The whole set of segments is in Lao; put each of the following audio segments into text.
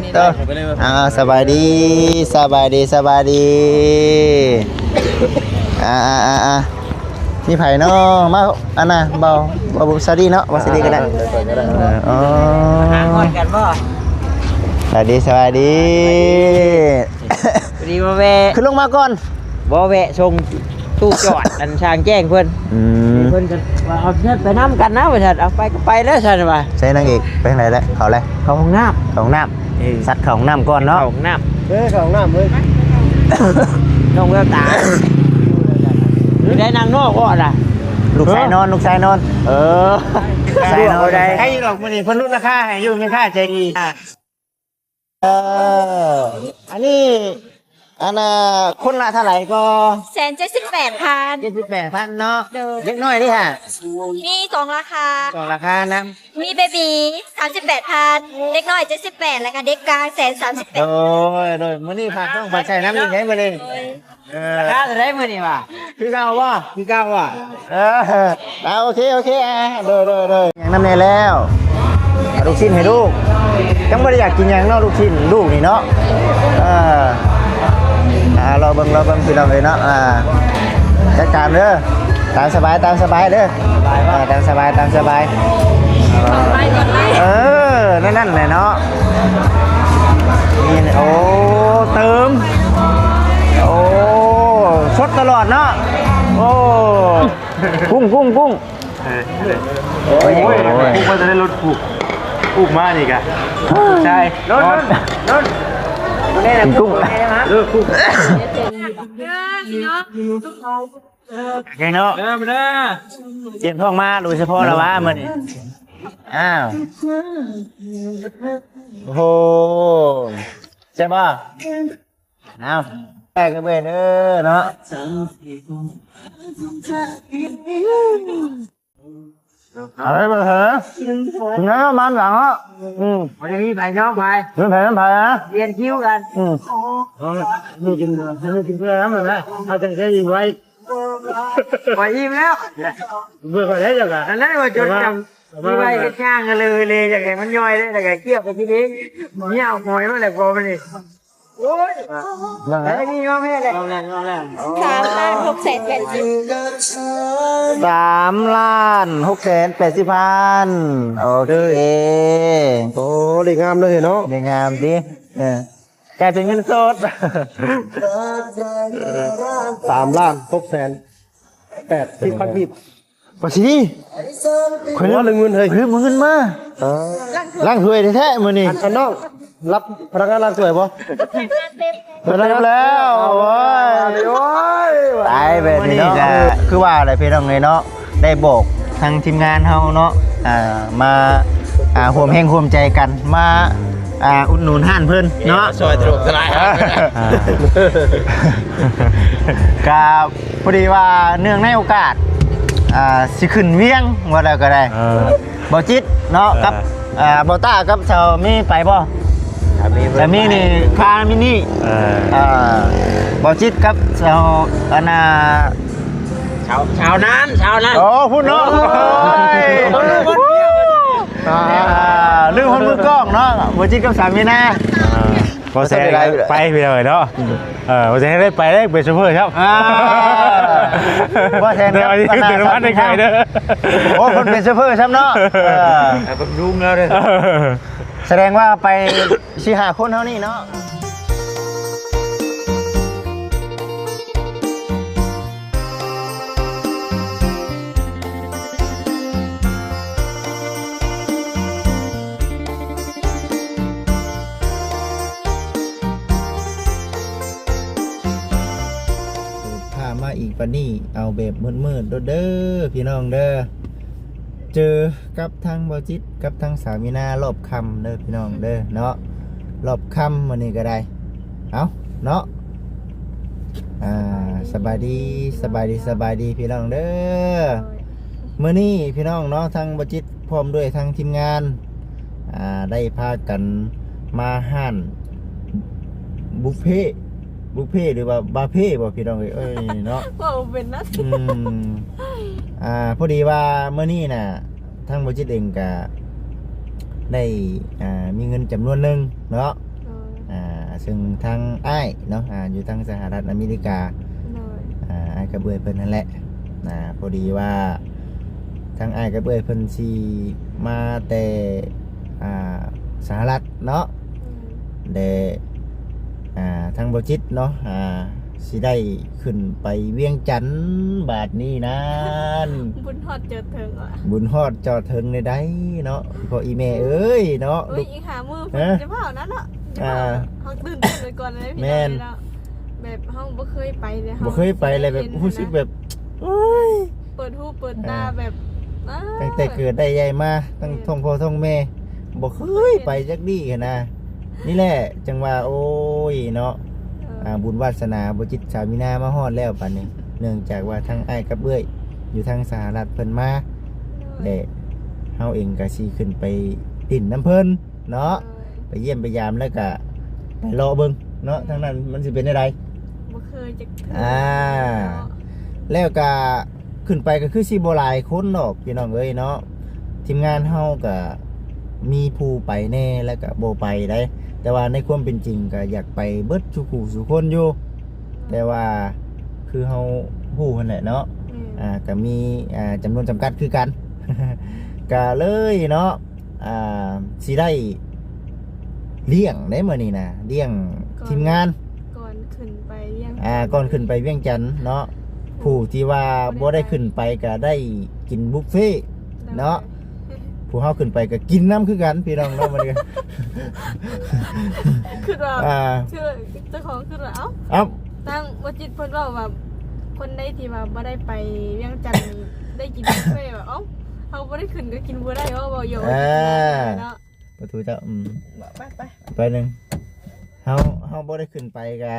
ເອີ ອ່າ ສະບາຍດີ ສະບາຍດີ ສະບາຍດີ ອ່າໆໆໆ ມີໃຜເນາະ ມາ ອັນນ່າ ເບົາ ເບົາບຸສາດີເນາະ ເບົາສາດີກໍໄດ້ ເອີ ອໍ ຫາກ່ອນກັນບໍ່? ສະບາຍດີ ສະບາຍດີ ພໍດີມາແວ່ ຂຶ້ນລົງມາກ່ອນ ບໍ່ ແວະສົ່ງຕູ້ຈອດ ອັນຊ່າງແຈ້ງເພິ່ນ ອືມ ເພິ່ນກໍວ່າ ເອົາເພິ່ນໄປນຳກັນນະ ວ່າຊັ້ນ ເອົາໄປກໍໄປແລ້ວຊັ້ນວ່າ ໃສ່ນາງເອກໄປທາງໃດແລ້ວ ເຂົ້າແລ້ວ ເຂົ້າຫ້ອງນ້ຳ ເຂົ້າຫ້ອງນ້ຳ ເອີ ສັດເຂົ້າຫ້ອງນ້ຳກ່ອນເນາະ ເຂົ້າຫ້ອງນ້ຳ ເອີ ເຂົ້າຫ້ອງນ້ຳເລີຍ ນ້ອງແວວຕາ ໄດ້ນັ່ງນອກບໍ່ລະ ລູກຊາຍນອນ ລູກຊາຍນອນ ເອີ ລູກຊາຍນອນ ໃຫ້ດອກ ມື້ນີ້ເພິ່ນຫຼຸດລາຄາໃຫ້ຢູ່ ແມ່ຄ້າໃຈດີ ເອີ ອັນນີ້ ອັນນ່າ ຄົນລະເທົ່າໃດກໍ? ແສນເຈັດສິບແປດພັນ ເຈັດສິບແປດພັນເນາະ ໂດຍ ເດັກນ້ອຍເດຫະ? ມີສອງລາຄາ ສອງລາຄານຳ ມີເບບີ ສາມສິບແປດພັນ ເດັກນ້ອຍ ເຈັດສິບແປດ ແລ້ວກໍເດັກກາງ ແສນສາມສິບແປດ ໂດຍ ໂດຍ ມື້ນີ້ຝາກຕ້ອງຝາກໃຊ້ນຳອີກເດ້ມື້ນີ້ ເອີ ລາຄາເທົ່າໃດມື້ນີ້ຫວາ? ຄືເກົ່າບໍ່? ຄືເກົ່າບໍ່? ເອີ ອ່າ ໂອເຄ ໂອເຄ ອ່າ ໂດຍ ໂດຍ ໂດຍ ຫຍັງນຳແດ່ແລ້ວ ລູກຊິ້ນໃຫ້ລູກ ຍັງບໍ່ໄດ້ຢາກກິນຫຍັງເນາະ ລູກຊິ້ນລູກນີ້ເນາະ ເອີ ອ່າ ລໍເບິ່ງ ລໍເບິ່ງ ພີ່ນ້ອງເອີຍເນາະ ອ່າ ຈັດການເດີ ຕາມສະບາຍ ຕາມສະບາຍເດີ ອ່າ ຕາມສະບາຍ ຕາມສະບາຍ ເອີ ນັ້ນ ນັ້ນແຫຼະເນາະ ນີ້ ໂອ້ ເຕີມ ໂອ້ ສົດຕະຫຼອດເນາະ ໂອ້ ກຸ້ງ ກຸ້ງ ກຸ້ງ ເອີ ໂອ້ຍ ໂອ້ຍ ໂອ້ຍ ຜູ້ວ່າຈະໄດ້ລົດຜູ້ ຜູ້ມານີ້ກະ ຜູ້ຊາຍ ລົດ ລົດ ລົດ ກິນກຸ້ງ ເອີ ຜູ້ ເອີ ເນາະ ເອີ ມາເດີ ຕຽມທ້ອງມາໂດຍສະເພາະລະວ່າມື້ນີ້ ອ້າວ ໂອ້ໂຫ ແຊບບໍ່? ເອົາ ແປກເບິ່ງເດີເນາະ ເອົາໄປເບິ່ງເດີ ເນາະ ມາຫຼັງເນາະ ອືມ ບໍ່ໄດ້ມີໃຜຍອມໃຜ ມີໃຜນຳໃຜນະ ລຽນຄິວກັນ ອືມ ເອີ ນີ້ກິນ ນີ້ກິນເພື່ອນຳນະ ເຮົາຈັ່ງໄດ້ໄວ ຂ້ອຍອີ່ມແລ້ວ ເບິ່ງໄປໄດ້ຈັ່ງກະ ອັນນັ້ນວ່າຈົດຈຳ ມີໄວເຮັດຫຍັງກະເລີເລ ຢາກໃຫ້ມັນຍ່ອຍເດ້ ແລ້ວກະກຽບໄປກິນເອງ ເອົາຫອຍມາແລ້ວກໍມັນນີ້ ໂອ້ຍ ໄດ້ມີຍອມແທ້ແລ້ວ ຍອມແລ້ວ ຍອມແລ້ວ ສາມລ້ານຫົກແສນແປດສິບ ສາມລ້ານຫົກແສນແປດສິບພັນ ໂອເຄ ໂອ້ ເລກງາມເລີຍເນາະ ເລກງາມຕິ ເອີ ກາຍເປັນເງິນສົດ ສາມລ້ານຫົກແສນແປດສິບພັນກີບ ປາຊີ ຂ້ອຍລືມເງິນເຮີ້ຍ ລືມເອົາເງິນມາ ເອີ ລ້າງຖ້ວຍແທ້ໆມື້ນີ້ ອັນ ອັນນ້ອງ ຮັບພະນັກງານລ້າງຖ້ວຍບໍ່? ເປີດແລ້ວ ໂອ້ຍ ໂອ້ຍ ຕາຍແບບນີ້ເນາະ ມື້ນີ້ກະຄືວ່າແຫຼະພີ່ນ້ອງເອີຍເນາະ ໄດ້ບອກທາງທີມງານເຮົາເນາະ ອ່າ ມາ ອ່າ ຮ່ວມແຮງຮ່ວມໃຈກັນ ມາ ອ່າ ອຸດໜູນຮ້ານເພິ່ນເນາະ ຊ່ອຍສະດວກສະບາຍ ອ່າ ກະ ພໍດີວ່າເນື່ອງໃນໂອກາດ ອ່າ ຊິຂຶ້ນວຽງວ່າແລ້ວກໍໄດ້ ເອີ ບໍ່ຈິດເນາະ ເອີ ກັບ ອ່າ ບໍ່ຕ້າກັບສາວມີໄປບໍ່? ສາມີ ສາມີນີ້ຄາມິນີ ເອີ ອ່າ ບໍ່ຈິດກັບສາວ ອັນນ່າ ຊາວ ຊາວນັ້ນ ຊາວນັ້ນ ໂອ້ ພຸ້ນເນາະ ໂອ້ຍ ອ່າ ລືມຄົນມືກ້ອງເນາະ ບໍ່ຈິດກັບສາມີນາ ອ່າ ບໍ່ແຊງໄປ ພີ່ນ້ອງເອີຍເນາະ ອືມ ເອີ ບໍ່ແຊງໄດ້ໄປໄດ້ເປັນໂຊເຟີ້ຊ້ຳ ອ່າ ບໍ່ແຊງ ແຕ່ວ່າ ອັນນ່າ ເປັນວັນໄດ້ຂາຍເດີ ໂອ້ ເພິ່ນເປັນໂຊເຟີ້ຊ້ຳເນາະ ເອີ ໃຫ້ເພິ່ນລຸງແລ້ວເດີ ສະແດງວ່າໄປສີ່ຫ້າຄົນເທົ່ານີ້ເນາະ. ພາມາອີກປານນີ້ ເອົາແບບມືດໆໂດດເດີ ພີ່ນ້ອງເດີ ເຈີ ກັບທາງບໍ່ຈິດ ກັບທາງສາວມີນາ ລອບຄ່ຳເດີພີ່ນ້ອງເດີເນາະ ລອບຄ່ຳມື້ນີ້ກໍໄດ້ ເອົາເນາະ ອ່າ ສະບາຍດີ ສະບາຍດີ ສະບາຍດີພີ່ນ້ອງເດີ ມື້ນີ້ພີ່ນ້ອງເນາະ ທາງບໍ່ຈິດ ພ້ອມດ້ວຍທາງທີມງານ ອ່າ ໄດ້ພາກັນມາຮ້ານບຸບເພ ບຸບເພ ຫຼືວ່າບາເພບໍ່ພີ່ນ້ອງເອີຍ ເອີຍເນາະ ເວົ້າເປັນນະ ອືມ ອ່າ ພໍດີວ່າມື້ນີ້ນະ ທາງບໍ່ຈິດເອງກະໄດ້ ອ່າ ມີເງິນຈຳນວນໜຶ່ງເນາະ ເຊິ່ງທາງອ້າຍເນາະ ອ່າ ຢູ່ທາງສະຫະລັດອາເມລິກາ ໂດຍ ອ່າ ອ້າຍກັບເອື້ອຍເພິ່ນຫັ້ນແຫຼະ ອ່າ ພໍດີວ່າທາງອ້າຍກັບເອື້ອຍເພິ່ນຊິມາແຕ່ ອ່າ ສະຫະລັດເນາະ ອືມ ແລະ ອ່າ ທາງບໍ່ຈິດເນາະ ອ່າ ຊິໄດ້ຂຶ້ນໄປວຽງຈັນບາດນີ້ນັ້ນ ບຸນຮອດຈອດເຖິງວ່າ ບຸນຮອດຈອດເຖິງໃດໆເນາະ ພໍ່ອີ່ແມ່ເອີຍເນາະ ໂອ້ຍ ລູກ ອີກຫ້າມື້ເພິ່ນ ຮະ ຈະເວົ້ານັ້ນເນາະ ອ່າ ເຮົາຕື່ນເຕັ້ນໄວ້ກ່ອນເລີຍພີ່ນ້ອງເນາະ ແມ່ນ ແບບເຮົາບໍ່ເຄີຍໄປເລີຍ ບໍ່ເຄີຍໄປເລີຍ ເຮົາ ແບບ ຊິໄດ້ເຫັນ ຮູ້ສຶກແບບ ໂອ້ຍ ເປີດຫູເປີດຕາ ອ່າ ແບບ ອ່າ ຕັ້ງແຕ່ເກີດໄດ້ໃຫຍ່ມາ ທັງ ແມ່ນ ທ້ອງພໍ່ທ້ອງແມ່ ບໍ່ເຄີຍໄປຈັກດີ້ຫັ້ນນະ ນີ້ແຫຼະ ຈັ່ງວ່າ ໂອ້ຍເນາະ ເອີ ອ່າ ບຸນວາດສະໜາບໍ່ຈິດສາມີນາມາຮອດແລ້ວປານນີ້ ເນື່ອງຈາກວ່າທາງອ້າຍກັບເອື້ອຍຢູ່ທາງສະຫະລັດເພິ່ນມາ ໂດຍ ແລະ ເຮົາເອງກໍຊິຂຶ້ນໄປຫຼິ້ນນຳເພິ່ນເນາະ ໂດຍ ໄປຢ້ຽມໄປຢາມ ແລ້ວກໍໄປເລາະເບິ່ງເນາະ ໂດຍ ທາງນັ້ນມັນຊິເປັນແນວໃດ ບໍ່ເຄີຍຈັກເທື່ອ ອ່າ ເນາະ ແລ້ວກໍ ຂຶ້ນໄປກໍຄືຊິບໍ່ຫຼາຍຄົນດອກພີ່ນ້ອງເອີຍເນາະ ທີມງານເຮົາກໍມີຜູ້ໄປແດ່ ແລ້ວກໍບໍ່ໄປໃດ໋ ແຕ່ວ່າໃນຄວາມເປັນຈິງກໍຢາກໄປເບິດສູ່ຜູ້ສູ່ຄົນຢູ່ ແຕ່ວ່າຄືເຮົາຮູ້ຫັ້ນແຫຼະເນາະ ແມ່ນ ອ່າ ກໍມີ ອ່າ ຈຳນວນຈຳກັດຄືກັນ ກໍເລີຍເນາະ ອ່າ ຊິໄດ້ລ້ຽງໃດ໋ມື້ນີ້ນະ ລ້ຽງ ກ່ອນ ທີມງານ ກ່ອນຂຶ້ນໄປວຽງ ອ່າ ຈັນ ກ່ອນຂຶ້ນໄປວຽງຈັນເນາະ ໂດຍ ຜູ້ທີ່ວ່າບໍ່ໄດ້ຂຶ້ນໄປກໍໄດ້ກິນບຸບເຟ ໂດຍ ເນາະ ຜູ້ເຮົາຂຶ້ນໄປກໍກິນນຳຄືກັນພີ່ນ້ອງເນາະ ມື້ນີ້ ຄິດວ່າ ອ່າ ຄືເຈົ້າຂອງຄິດວ່າ ເອົ້າ ເອົ້າ ທາງບໍ່ຈິດເພິ່ນເວົ້າວ່າ ຄົນໃດທີ່ວ່າບໍ່ໄດ້ໄປວຽງຈັນນີ້ໄດ້ກິນບຸບເຟວ່າ ເອົ້າ ເຮົາບໍ່ໄດ້ຂຶ້ນກໍກິນບໍ່ໄດ້ ເວົ້າ ເວົ້າຢອກ ອ່າ ເນາະ ປະຕູເຈົ້າ ອືມ ໄປ ໄປ ໄປໜຶ່ງ ເຮົາ ເຮົາບໍ່ໄດ້ຂຶ້ນໄປກະ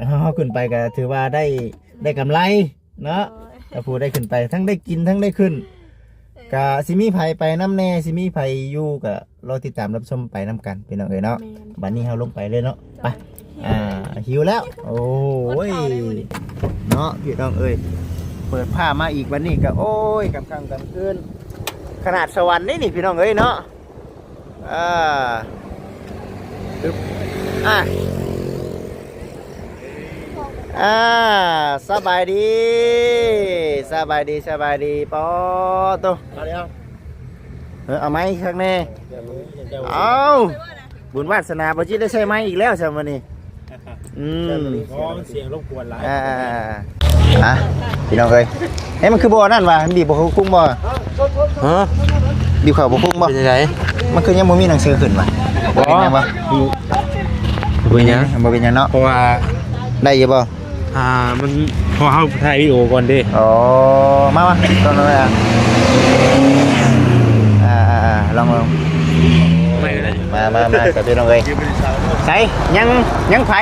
ເຮົາ ເຮົາຂຶ້ນໄປກະຖືວ່າໄດ້ ໄດ້ກຳໄລເນາະ ໂດຍ ຖ້າຜູ້ໄດ້ຂຶ້ນໄປ ທັງໄດ້ກິນ ທັງໄດ້ຂຶ້ນ ເອີ ກະຊິມີໃຜໄປນຳແດ່ ຊິມີໃຜຢູ່ ກະລໍຕິດຕາມຮັບຊົມໄປນຳກັນ ພີ່ນ້ອງເອີຍເນາະ ແມ່ນ ບັດນີ້ເຮົາລົງໄປເລີຍເນາະ ໂດຍ ໄປ ອ່າ ຫິວແລ້ວ ໂອ້ຍ ເນາະ ພີ່ນ້ອງເອີຍ ເປີດຜ້າມາອີກ ບັດນີ້ກະ ໂອ້ຍ ກາງຄ່ຳກາງຄືນ ຂະໜາດສະຫວັນເດ້ນີ້ ພີ່ນ້ອງເອີຍເນາະ ອ່າ ອ່າ ອ່າ ສະບາຍດີ ສະບາຍດີ ສະບາຍດີ ປອໂຕ ເອົາແລ້ວ ເອີ ເອົາໄມ້ຄັກແນ່ ເອົາ ບຸນວາດສະໜາ ບໍ່ຈິດໄດ້ໃຊ້ໄມ້ອີກແລ້ວຊະມື້ນີ້ ອືມ ເສຍງລົບກວນຫຼາຍ ອ່າ ອ່າ ອ່າ ອ່າ ພີ່ນ້ອງເອີຍ ເອີ ມັນຄືບໍ່ອັນນັ້ນຫວາ ມັນບີບບໍ່ຄຸ້ມບໍ່ ຮະ ບີບເຂົ້າບໍ່ຄຸ້ມບໍ່ ເປັນຈັ່ງໃດ ມັນຄືຍັງບໍ່ມີໜັງສືຂຶ້ນຫວາ ບໍ່ ບໍ່ເປັນຫຍັງບໍ່ ບໍ່ເປັນຫຍັງ ບໍ່ເປັນຫຍັງເນາະ ເພາະວ່າ ໄດ້ຢູ່ບໍ່ ອ່າ ມັນ ເພາະເຮົາຖ່າຍວິດີໂອກ່ອນເດ້ ອໍ ມາ ມາ ຕ້ອງມາ ອ່າ ອ່າ ອ່າ ລອງ ລອງ ໄປກໍໄດ້ ມາ ມາ ມາ ສາວພີ່ນ້ອງເອີຍ ໃສ ຍັງ ຍັງໃຜ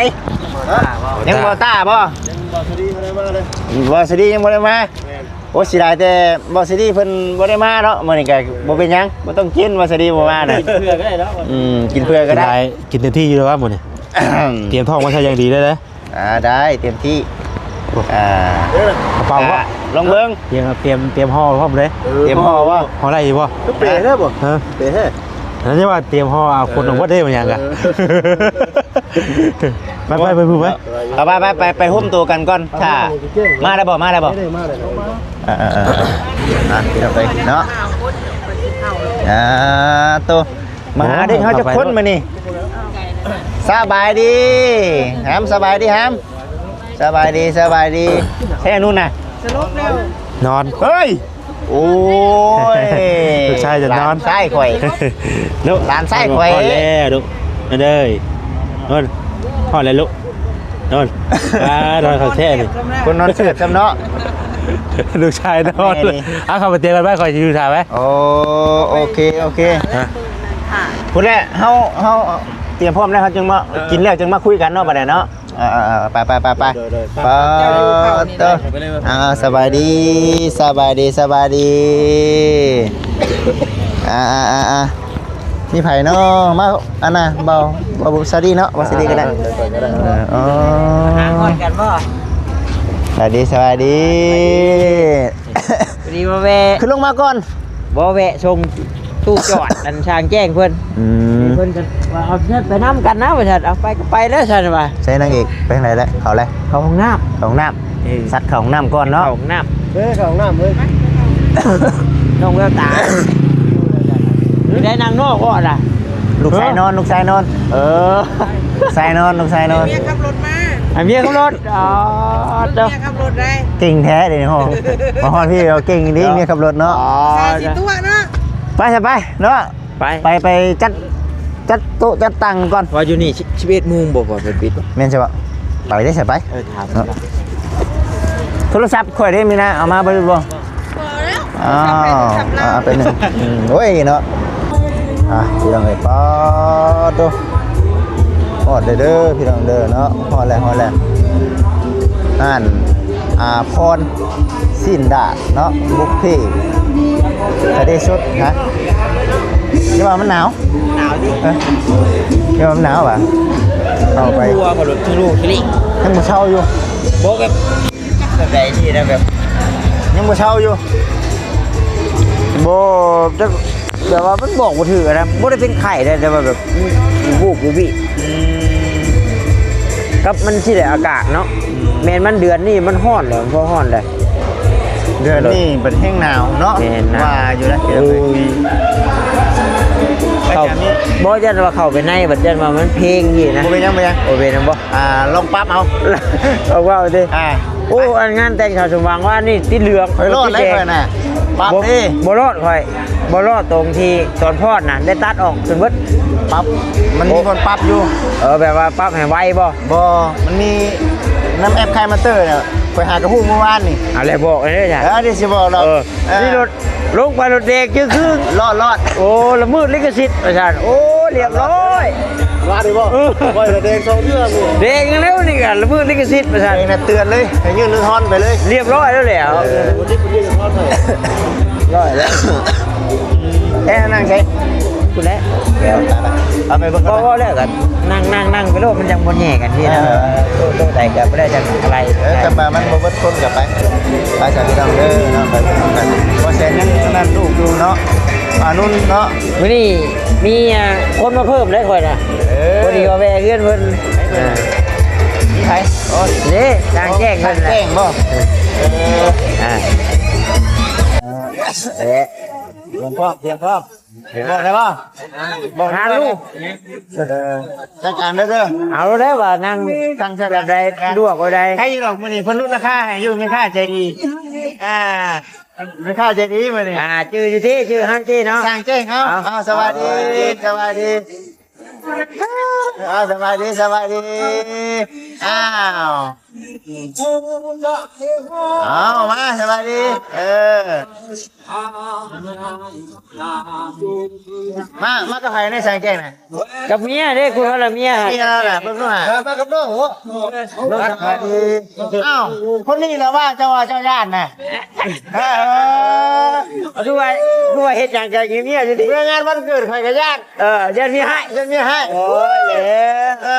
ຍັງບໍ່ຕ້າບໍ່ ຍັງບໍ່ສະດີ ບໍ່ສະດີຍັງບໍ່ໄດ້ມາ ແມ່ນ ໂອ້ ເສຍດາຍແຕ່ບໍ່ສະດີເພິ່ນບໍ່ໄດ້ມາເນາະ ມື້ນີ້ກໍບໍ່ເປັນຫຍັງ ບໍ່ຕ້ອງກິນ ບໍ່ສະດີບໍ່ມານະ ກິນເພື່ອກໍໄດ້ເນາະ ອືມ ກິນເພື່ອກໍໄດ້ ກິນເຕັມທີ່ຢູ່ແລ້ວຫວາມື້ນີ້ ຕຽມທ້ອງມາໃສ່ຢ່າງດີເລີຍເດີ ອ່າ ໄດ້ເຕັມທີ່ ໂອ້ ອ່າ ກະເປົາບໍ່ ອ່າ ລອງເບິ່ງ ຕຽມ ຕຽມ ຕຽມຫໍ່ພ້ອມເລີຍ ເອີ ຕຽມຫໍ່ບໍ່ ຫໍ່ໄດ້ຢູ່ບໍ່ ຄືເປແທ້ບໍ່ ຮະ ເປແທ້ ນັ້ນຈະວ່າຕຽມຫໍ່ ເອົາຄົນອອກໝົດເດ້ ມັນຫຍັງກະ ເອີ ໄປ ໄປ ໄປພຸ້ນໄປ ເອົາ ໄປ ໄປ ໄປ ໄປໂຮມໂຕກັນກ່ອນ ຖ້າ ມາໄດ້ບໍ່ ມາໄດ້ບໍ່ ມາໄດ້ ອ່າ ອ່າ ອ່າ ອ່າ ພີ່ນ້ອງເອີຍເນາະ ອ່າ ໂຕ ມາຫາເດັກເຮົາຈັກຄົນມື້ນີ້ ສະບາຍດີຫຳ ສະບາຍດີຫຳ ສະບາຍດີ ສະບາຍດີ ໃສອະນຸນນະ ສະຫຼົບແລ້ວ ນອນ ເຮີ້ຍ ໂອ້ຍ ລູກຊາຍຈະນອນ ຫຼານຊາຍຂ້ອຍ ລູກ ຫຼານຊາຍຂ້ອຍ ນອນແລ້ວລູກ ນອນເດີ ນອນ ນອນແລ້ວລູກ ນອນ ອ່າ ນອນຄັກແທ້ນີ້ ຄົນນອນເສີບຊ້ຳເນາະ ລູກຊາຍນອນ ແມ່ນີ້ ອ່າ ເຂົ້າໄປຕຽມກັນໄວ້ ຂ້ອຍຊິຢູ່ຖ້າໄວ້ ໂອ້ ໂອເຄ ໂອເຄ ຮະ ພຸ້ນແຫຼະ ເຮົາ ເຮົາຕຽມພ້ອມແລ້ວ ເຮົາຈຶ່ງມາ ເອີ ກິນແລ້ວຈຶ່ງມາຄຸຍກັນເນາະ ບັດນີ້ເນາະ ອ່າ ອ່າ ອ່າ ໄປ ໄປ ໄປ ໄປ ເຈົ້າຢູ່ເຂົ້ານີ້ ເອີ ໄປເລີຍ ອ່າ ສະບາຍດີ ສະບາຍດີ ສະບາຍດີ ອ່າ ອ່າ ອ່າ ອ່າ ມີໃຜເນາະ ມາ ອັນນ່າ ເບົາ ເບົາສາລີເນາະ ເບົາສາລີກໍໄດ້ ເອີ ເອີ ອໍ ຫາກ່ອນກັນບໍ່ ສະບາຍດີ ສະບາຍດີ ດີບໍ່ແວະ ຄືລົງມາກ່ອນ ບໍ່ແວະສົ່ງ ຕູ້ຈອດ ອັນຊ່າງແຈ້ງເພິ່ນ. ອືມ ເພິ່ນກໍວ່າ ເອົາ ເຊີນໄປນຳກັນນະ ວ່າຊັ້ນ. ເອົາ ໄປກໍໄປແລ້ວຊັ້ນວ່າ. ໃສ່ນາງເອກໄປທາງໃດແລ້ວ? ເຂົ້າແລ້ວ? ເຂົ້າຫ້ອງນ້ຳ. ເຂົ້າຫ້ອງນ້ຳ. ເອີ ສັດເຂົ້າຫ້ອງນ້ຳກ່ອນເນາະ. ເຂົ້າຫ້ອງນ້ຳ. ເອີ ເຂົ້າຫ້ອງນ້ຳເລີຍ. ນ້ອງແວວຕາ ໄດ້ນັ່ງນອກບໍ່ລະ? ລູກຊາຍນອນ ລູກຊາຍນອນ. ເອີ ລູກຊາຍນອນ ລູກຊາຍນອນ. ເມຍຂັບລົດມາ. ໃຫ້ເມຍຂັບລົດ. ອໍ ເຈົ້າ ເມຍຂັບລົດໄດ້. ເກັ່ງແທ້ເດເນາະ. ມາຮອດພີ້ເຮົາເກັ່ງອີ່ຫຼີ ເນາະ ເມຍຂັບລົດເນາະ. ອໍ ສາມສີ່ຕົວເນາະ. ໄປຊະ ໄປເນາະ. ໄປ ໄປ ໄປຈັດ ຈັດໂຕະຈັດຕັ່ງກ່ອນ. ວ່າຢູ່ນີ້ສິບເອັດໂມງບໍ່ ບໍ່ເພິ່ນປິດບໍ່? ແມ່ນໃຊ່ບໍ່? ໄປເດ້ ໃສ່ໄປ. ເອີ ຖາມເນາະ. ໂທລະສັບຂ້ອຍເດ້ ມີນະ ເອົາມາເບິ່ງບໍ່? ພໍແລ້ວ. ອ້າວ ໂທລະສັບເຮົາ ເອົາໄປໜຶ່ງ. ອືມ ໂອ້ຍເນາະ. ອ່ະ ພີ່ນ້ອງເອີຍ ປາໂຕ ຮອດແລ້ວເດີ ພີ່ນ້ອງເດີເນາະ. ຮອດແລ້ວ ຮອດແລ້ວ. ຮ້ານ ອາພອນ ຊີ້ນດາດເນາະ ບຸບເພທະເລສົດນະ. ຢ່າວ່າມັນໜາວ. ໜາວຢູ່. ເອີ ຢ່າວ່າມັນໜາວຫວາ? ເຂົ້າໄປ ຫົວກໍຫຼຸດທະລຸທະລິ ຍັງບໍ່ເຊົາຢູ່. ບໍ່ແບບ ແບບໃດທີ່ນະ ແບບ ຍັງບໍ່ເຊົາຢູ່. ບໍ່ຈັກ ແບບວ່າມັນບອກບໍ່ຖືກນະ. ບໍ່ໄດ້ເປັນໄຂ້ເດ້ ແຕ່ວ່າແບບ ອືມ ວູບວູບ. ອືມ ກັບມັນຊິໄດ້ອາກາດເນາະ. ອືມ ແມ່ນມັນເດືອນນີ້ມັນຮ້ອນແຫຼະ ມັນພໍຮ້ອນແຫຼະ. ເດືອນນີ້ບັດແຮງໜາວເນາະ. ແມ່ນນະ ວ່າຢູ່ນະ. ໂອ້ຍ ເຂົ້າ ບໍ່ ຢ້ານວ່າເຂົ້າໄປໃນ ບັດຢ້ານວ່າມັນເພງຊີ້ນະ. ບໍ່ເປັນຫຍັງ ບໍ່ເປັນຫຍັງ. ບໍ່ເປັນຫຍັງບໍ່? ອ່າ ລອງປັບເອົາ. ເອົາເວົ້າຕິ. ອ່າ ໂອ້ ອັນງານແຕ່ງສາວສົມຫວັງວ່ານີ້ຕິດເຫຼືອງ ຂ້ອຍລອດແລ້ວຂ້ອຍນະ. ປັບເດ້. ບໍ່ລອດຂ້ອຍ ບໍ່ລອດ. ຕົງທີ່ສອນພອນນະ ໄດ້ຕັດອອກຈົນເບິດ. ປັບ ມັນມີບ່ອນປັບຢູ່. ເອີ ແບບວ່າປັບໃຫ້ໄວບໍ່? ບໍ່ ມັນມີນຳແອັບຄາຍມາເຕີນະ ຂ້ອຍຫາກະຮູ້ມື້ວານນີ້. ເອົາແລ້ວບອກເລີຍຈ້ະ. ເອີ ດຽວຊິບອກດອກ. ເອີ ເອີ ນີ້ລົດ ລົງໄປລົດແດງຈຶ່ງຄື ລອດ ລອດ. ໂອ້ ລະເມີດລິຂະສິດວ່າຊັ້ນ. ໂອ້ ລຽບຮ້ອຍ. ວ່າໄດ້ບໍ່? ເອີ ຂ້ອຍລະແດງສອງເທື່ອພຸ້ນ. ແດງແລ້ວນີ້ກະລະເມີດລິຂະສິດວ່າຊັ້ນ. ເອງນະເຕືອນເລີຍ ໃຫ້ຍື່ນອຸທອນໄປເລີຍ. ລຽບຮ້ອຍແລ້ວແຫຼະ. ເອີ ບໍ່ຕິດ ບໍ່ຕິດ ອຸທອນໄປ. ຮ້ອຍແລ້ວ. ແຕ່ນັ່ງໃສ? ພຸ້ນແຫຼະ. ເອົາໄປເບິ່ງ ເວົ້າແລ້ວກໍນັ່ງ ນັ່ງ ນັ່ງໄປໂລດ ມັນຈັ່ງບໍ່ແຍ່ກັນທີ່ນະ. ເອີ ໂຕ ໂຕໃດກໍບໍ່ໄດ້ຈັ່ງໄປ. ເອີ ແຕ່ວ່າມັນບໍ່ເບິດຄົນກໍໄປ ໄປຊະພີ່ນ້ອງເດີເນາະ. ໄປນຳກັນ ບໍ່ແຊນຍັງນັ້ນລູກຢູ່ເນາະ ອານຸນເນາະ. ມື້ນີ້ມີ ອ່າ ຄົນມາເພີ່ມໄດ້ຂ້ອຍນະ. ເອີ ພໍດີວ່າແວ່ເຮືອນເພິ່ນ. ເອີ ມີໃຜ? ໂອ້ ເດ້ ຊ່າງແຈ້ງເພິ່ນ. ຊ່າງແຈ້ງບໍ່? ເອີ ອ່າ ເອີ ຕຽມພ້ອມ ຕຽມພ້ອມ. ບອກໄດ້ບໍ່? ບອກຫາລູກ. ເອີ ຈັດການເດີ ເດີ. ເອົາແລ້ວວ່ານັ່ງ ຕັ້ງໃຈແບບໃດ ສະດວກແບບໃດ. ໃຄຢູ່ດອກ ມື້ນີ້ເພິ່ນຫຼຸດລາຄາໃຫ້ຢູ່ ແມ່ຄ້າໃຈດີ. ອ່າ ແມ່ຄ້າໃຈດີມື້ນີ້. ອ່າ ຈື່ຢູ່ຕິ ຈື່ເຮົາຕິເນາະ. ຊ່າງແຈ້ງເຮົາ. ເອົາ ເອົາ ສະບາຍດີ ສະບາຍດີ. ເອົາ ສະບາຍດີ ສະບາຍດີ. ອ້າວ ເອົາ ມາ ສະບາຍດີ. ເອີ ມາ ມາກັບໃຜໃນຊ່າງແຈ້ງນະ? ກັບເມຍເດ້ ຄຸນເຮົາລະເມຍ. ເມຍລະ ເບິ່ງດູຫາ. ເອີ ມາກັບນ້ອງ. ໂອ້ ສະບາຍດີ. ອ້າວ ຄົນນີ້ລະວ່າເຈົ້າວ່າເຈົ້າຢ້ານນະ. ເອີ ຄືວ່າ ຄືວ່າເຮັດຫຍັງກໍຍິ້ມເມຍຢູ່ຕິ. ເມື່ອງານວັນເກີດຂ້ອຍກໍຢ້ານ. ເອີ ຢ້ານເມຍຮ້າຍ ຢ້ານເມຍຮ້າຍ. ໂອ້ຍ ເອີ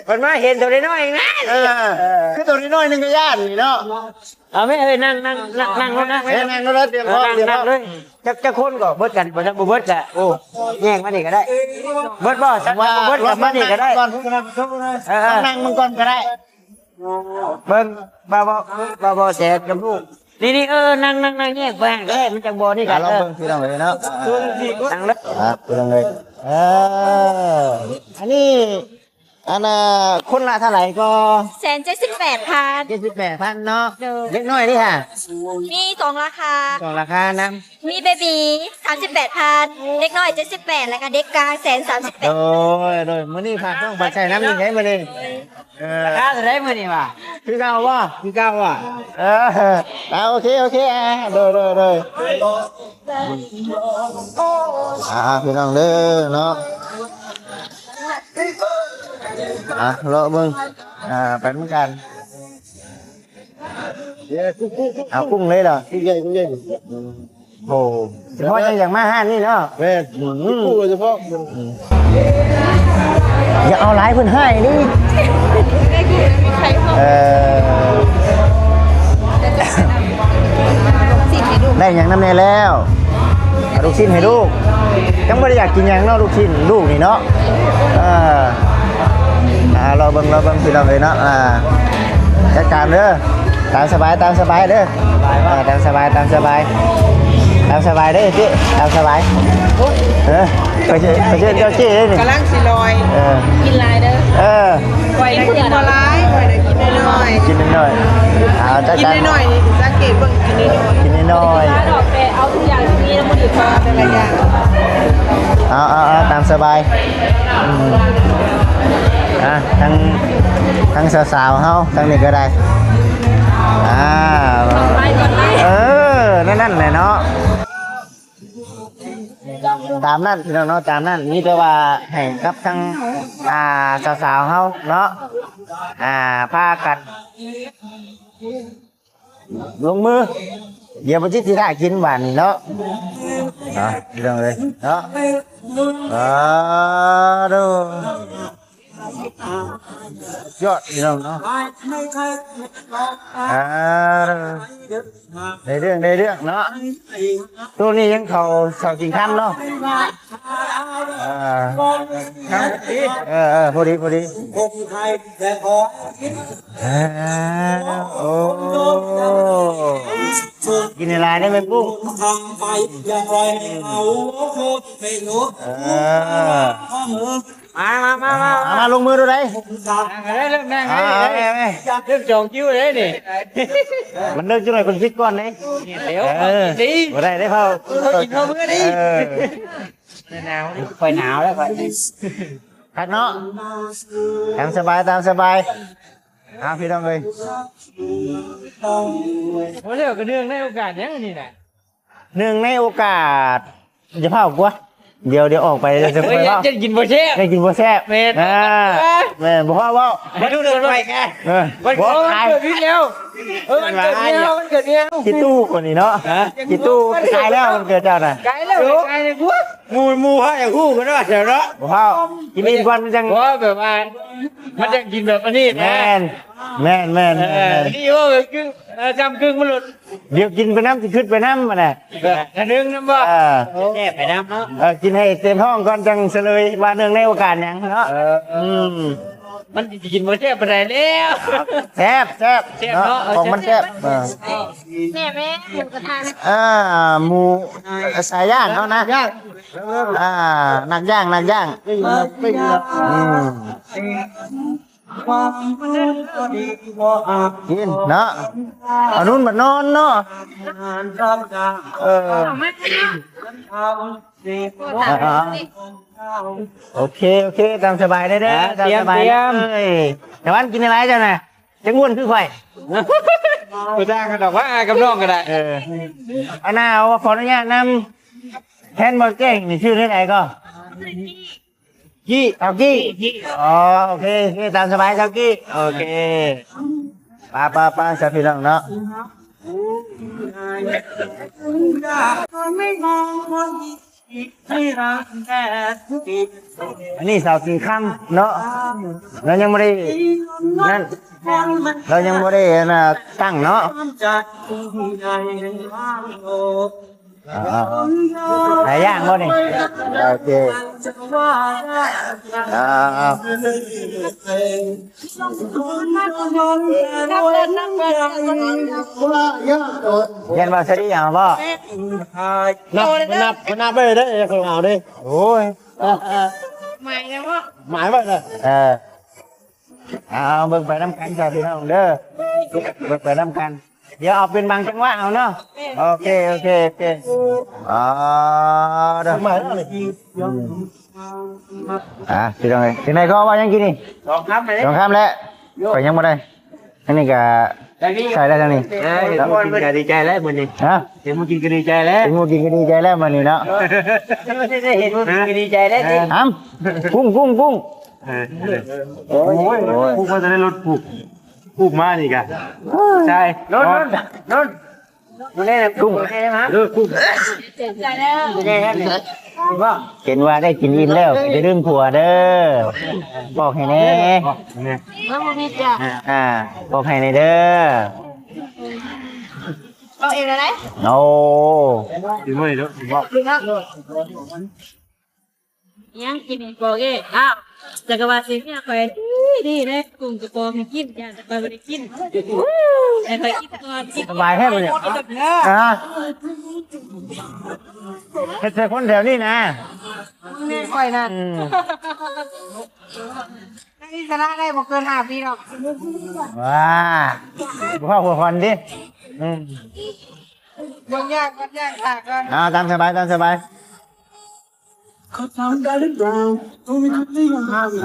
ເພິ່ນມາເຫັນໂຕນ້ອຍໆເອງນະ. ເອີ ເອີ ຄືໂຕນ້ອຍໆໜຶ່ງກໍຢ້ານນີ້ເນາະ. ເອົາແມ່ເອີຍ ນັ່ງ ນັ່ງ ນັ່ງ ນັ່ງລົດນະ. ເອີ ນັ່ງລົດ ຕຽມພ້ອມ ນັ່ງ ນັ່ງເລີຍ. ຈັກ ຈັກຄົນກໍເບິດກັນ ບໍ່ ບໍ່ເບິດກໍ ໂອ້ ແຍກມານີ້ກໍໄດ້. ເບິດບໍ່? ຄັນບໍ່ເບິດກໍມານີ້ກໍໄດ້. ເອີ ເອີ ນັ່ງມັນກ່ອນກໍໄດ້. ເບິ່ງ ບ່າວ ບ່າວ ບ່າວແສນກັບລູກ ນີ້ໆ ເອີ ນັ່ງ ນັ່ງ ນັ່ງແຍກໄປຫັ້ນກໍໄດ້ ມັນຈັ່ງບໍ່ນີ້ກັນ. ລອງເບິ່ງ ເອີ ພີ່ນ້ອງເອີຍເນາະ. ນັ່ງເລີຍ ອ່າ ພີ່ນ້ອງເອີຍ. ເອີ ອັນນີ້ ອັນນ່າ ຄົນລະເທົ່າໃດກໍ? ແສນເຈັດສິບແປດພັນ ເຈັດສິບແປດພັນເນາະ. ໂດຍ ເດັກນ້ອຍເດ້ຫະ? ມີສອງລາຄາ ສອງລາຄານຳ. ມີເບບີ ສາມສິບແປດພັນ ເດັກນ້ອຍ ເຈັດສິບແປດ ແລ້ວກະເດັກກາງ ແສນສາມສິບແປດ. ໂດຍ ໂດຍ ມື້ນີ້ຝາກຕ້ອງຝາກໃຊ້ນຳນີ້ເດ້ມື້ນີ້. ເອີ ລາຄາເທົ່າໃດມື້ນີ້ຫວາ? ຄືເກົ່າບໍ່? ຄືເກົ່າຫວາ? ເອີ ອ່າ ໂອເຄ ໂອເຄ ອ່າ ໂດຍ ໂດຍ ໂດຍ. ອ່າ ພີ່ນ້ອງເດີເນາະ ອ່າ ເລາະເບິ່ງ ອ່າ ໄປນຳກັນ. ເອົາກຸ້ງເລີຍເນາະ ກຸ້ງໃຫຍ່ ກຸ້ງໃຫຍ່. ໂອ້ ສະເພາະຍັງຢາກມາຮ້ານນີ້ເນາະ. ແມ່ນ ອືມ ກຸ້ງໂດຍສະເພາະ. ອືມ ຢ່າເອົາຫຼາຍເພິ່ນຮ້າຍນີ້. ເອີ ໄດ້ຫຍັງນຳແດ່ແລ້ວ? ລູກຊິ້ນໃຫ້ລູກ ຍັງບໍ່ໄດ້ຢາກກິນຫຍັງເນາະ ລູກຊິ້ນລູກນີ້ເນາະ. ເອີ ອ່າ ລໍເບິ່ງ ລໍເບິ່ງ ພີ່ນ້ອງເອີຍເນາະ. ອ່າ ຈັດການເດີ ຕາມສະບາຍ ຕາມສະບາຍເດີ. ອ່າ ຕາມສະບາຍ ຕາມສະບາຍ ຕາມສະບາຍເດີເຈ້ ຕາມສະບາຍ. ເອີ ໄປເຊີນ ໄປເຊີນເຈົ້າເຈ້ເດ້ນີ້ ກຳລັງຊິລອຍ. ເອີ ກິນຫຼາຍເດີ. ເອີ ຂ້ອຍນະກິນບໍ່ຫຼາຍ ຂ້ອຍນະກິນໜ້ອຍໆ ກິນໜ້ອຍໆ. ອ່າ ຈັດການ ກິນໜ້ອຍໆ ນີ້ສັງເກດເບິ່ງ ກິນໜ້ອຍໆ ກິນໜ້ອຍໆ. ດອກແຕ່ເອົາທຸກຢ່າງທີ່ມີນຳບໍ່ດີພໍແຕ່ລະຢ່າງ. ເອົາໆໆ ຕາມສະບາຍ. ອືມ ອ່ະ ທາງ ທາງສາວໆເຮົາ ທາງນີ້ກໍໄດ້. ອ່າ ເອີ ນັ້ນແຫຼະເນາະ. ຕາມນັ້ນພີ່ນ້ອງເນາະ ຕາມນັ້ນ. ມີແຕ່ວ່າໃຫ້ກັບທາງ ອ່າ ສາວໆເຮົາເນາະ ອ່າ ພາກັນລົງມື. ດຽວບໍ່ຈິດຊິຖ້າກິນບາດນີ້ເນາະ. ອ່ະ ພີ່ນ້ອງເອີຍເນາະ. ອ່າ ໂດ ຍອດພີ່ນ້ອງເນາະ. ອ່າ ໄດ້ເລື່ອງ ໄດ້ເລື່ອງເນາະ. ໂຕນີ້ຍັງເຂົ້າ ເຂົ້າກິນຄ່ຳເນາະ. ອ່າ ເອີໆ ພໍດີ ພໍດີ. ອ່າ ໂອ້ ກິນໃຫ້ຫຼາຍເດີແມ່ປຸ້ງ. ເອີ ມາ ມາ ມາ ມາ ມາ ລົງມືດູໄດ໋. ນັ່ງເລີຍ ນັ່ງໃຫ້ ອ່າ ເລີຍ ແມ່ ເລີ່ມຈອງຄິວເລີຍນີ້. ມັນເລີກຈັກໜ້ອຍ ເພິ່ນຄິດກ່ອນເດ້. ດຽວ ເອີ ບໍ່ໄດ້ເດ້ເຂົາ ເຂົາກິນເຂົ້າມື້ນີ້. ເອີ ໜາວ ຂ້ອຍໜາວແລ້ວຂ້ອຍ. ຄັກເນາະ ຕາມສະບາຍ ຕາມສະບາຍ. ເອົາ ພີ່ນ້ອງເອີຍ ບໍ່ແລ້ວກໍເນື່ອງໃນໂອກາດຫຍັງອັນນີ້ນະ? ເນື່ອງໃນໂອກາດ ຢ່າພ້າວກວ່າ ດຽວ ດຽວອອກໄປແລ້ວຈະຄ່ອຍເວົ້າ. ເອີ ຢ້ານກິນບໍ່ແຊບ ຢ້ານກິນບໍ່ແຊບ. ແມ່ນ ອ່າ ເອີ ແມ່ນ ບໍ່ພ້າວເວົ້າ. ມາດູກັນໄວ້ແກ ເອີ ມັນເກີດຜິດແລ້ວ. ເອີ ມັນເກີດແນວ ມັນເກີດແນວ ຂີ້ຕູ້ກວ່ານີ້ເນາະ. ຂີ້ຕູ້ ກາຍແລ້ວ ມັນເກີດເຈົ້ານະ ກາຍແລ້ວ ກາຍແລ້ວ. ໝູ່ ໝູ່ເຮົາຢາກຮູ້ກັນວ່າແຖວເນາະ ບໍ່ເຮົາກິນອີ່ມກ່ອນມັນຈັ່ງ ບໍ່ ແບບວ່າມັນຈັ່ງກິນແບບອັນນີ້ນະ. ແມ່ນ ແມ່ນ ແມ່ນ ເອີ ນີ້ເວົ້າແບບກຶ່ງ ເອີ ຈຳກຶ່ງມັນໂລດ. ດຽວກິນໄປນຳ ຊິຄຶດໄປນຳຫັ້ນນະ. ເອີ ອັນໜຶ່ງນຳບໍ່? ເອີ ແຊບໄປນຳເນາະ. ເອີ ກິນໃຫ້ເຕັມທ້ອງກ່ອນ ຈັ່ງສະເຫຼີຍວ່າເນື່ອງໃນໂອກາດຫຍັງເນາະ. ເອີ ອືມ ມັນຊິກິນບໍ່ແຊບປານໃດແລ້ວ. ແຊບ ແຊບ ແຊບເນາະ ເອີ ຂອງມັນແຊບ. ເອີ ແມ່ ແມ່ ໝູກະທະນະ. ອ່າ ໝູ ສາຍຍ່າງເນາະນະ ຍ່າງ ອ່າ ນັກຍ່າງ ນັກຍ່າງ ເອີ ປີ້ງ ອືມ ກິນເນາະ. ອານຸນບັດນອນເນາະ. ເອີ ອ່າ ໂອເຄ ໂອເຄ ຕາມສະບາຍເດີ ຕາມສະບາຍເລີຍ. ຕາວັນກິນຫຼາຍໆ ເຈົ້ານະ ຈັ່ງອ້ວນຄືຂ້ອຍ. ບໍ່ຕ່າງກັນດອກວ່າ ອ້າຍກັບນ້ອງກໍໄດ້. ເອີ ອັນນ່າ ຂໍອະນຸຍາດນຳ ແທນບໍ່ແຈ້ງນີ້ຊື່ແນວໃດກໍ? ກີ້ ເຖົ້າກີ້. ອໍ ໂອເຄ ໂອເຄ ຕາມສະບາຍເຖົ້າກີ້. ໂອເຄ ໄປ ໄປ ໄປ ຊະພີ່ນ້ອງເນາະ. ອັນນີ້ສາວກິນຄ່ຳເນາະ ລາວຍັງບໍ່ໄດ້ນັ້ນ ລາວຍັງບໍ່ໄດ້ອັນນ່າຕັ້ງເນາະ. ອ່າ ໃຫ້ຍ່າງບໍ່ນີ້? ໂອເຄ ອ່າ ແມ່ນບໍ່ ສະດີຫຍັງບໍ່? ນັບ ນັບ ນັບໄວ້ເດ້ ຂອງເຮົາເດ້. ໂອ້ຍ ໝາຍແລ້ວເນາະ ໝາຍໄວ້ເດີ. ເອີ ເອົາ ເບິ່ງໄປນຳກັນຊະພີ່ນ້ອງເດີ ເບິ່ງໄປນຳກັນ ດຽວເອົາເປັນບາງຈັງຫວະເອົາເນາະ. ໂອເຄ ໂອເຄ ໂອເຄ. ອໍ ເດີ ມາແລ້ວນີ້. ອ່າ ພີ່ນ້ອງເອີຍ ຈັ່ງໃດກໍວ່າຍັງກິນນີ້ ສອງຄຳແລ້ວ ສອງຄຳແລ້ວ ຂ້ອຍຍັງບໍ່ໄດ້. ທາງນີ້ກໍໃກ້ແລ້ວ ທາງນີ້. ເອີ ເຫັນໝູ່ກິນກໍດີໃຈແລ້ວມື້ນີ້. ຮະ? ເຫັນໝູ່ກິນກໍດີໃຈແລ້ວ ເຫັນໝູ່ກິນກໍດີໃຈແລ້ວມື້ນີ້ເນາະ. ໄດ້ເຫັນໝູ່ກິນກໍດີໃຈແລ້ວຕິ. ຫຳ ກຸ້ງ ກຸ້ງ ກຸ້ງ. ເອີ ໂອ້ຍ ໂອ້ຍ ຜູ້ກໍຈະໄດ້ລົດຜູ້ ຜູ້ມານີ້ກະ ໃຊ່ ນອນ ນອນ ນອນ. ກຸ້ງ ເອີ ກຸ້ງ ເຫັນວ່າໄດ້ກິນອີ່ມແລ້ວ ຢ່າລືມຜົວເດີ ບອກໃຫ້ແດ່. ອ່າ ບອກໃຫ້ແດ່ເດີ. ເວົ້າເອງໄດ້. ໂອ້ ດີເວີຍເນາະ ເວົ້າ ຍັງກິນບໍ່ເອງ. ອ້າວ ຈັກກະວ່າຊິເມຍຂ້ອຍດີດີເດ້ ກຸ້ງກະປອງໃຫ້ກິນ ຢ້ານແຕ່ຂ້ອຍບໍ່ໄດ້ກິນ ໃຫ້ຂ້ອຍກິນກ່ອນ. ສະບາຍແທ້ບໍ່ນີ້? ອ່າ ເຮັດໃສ່ຄົນແຖວນີ້ນະ ແມ່ຂ້ອຍນະ. ອືມ ໃນອິດສະຫຼະໄດ້ບໍ່ເກີນຫ້າປີດອກ. ວ້າ ບໍ່ພໍ້ຜົວພັນຕິ. ອືມ ບໍ່ຍາກ ບໍ່ຍາກ ຖ້າກ່ອນ. ອ່າ ຕາມສະບາຍ ຕາມສະບາຍ.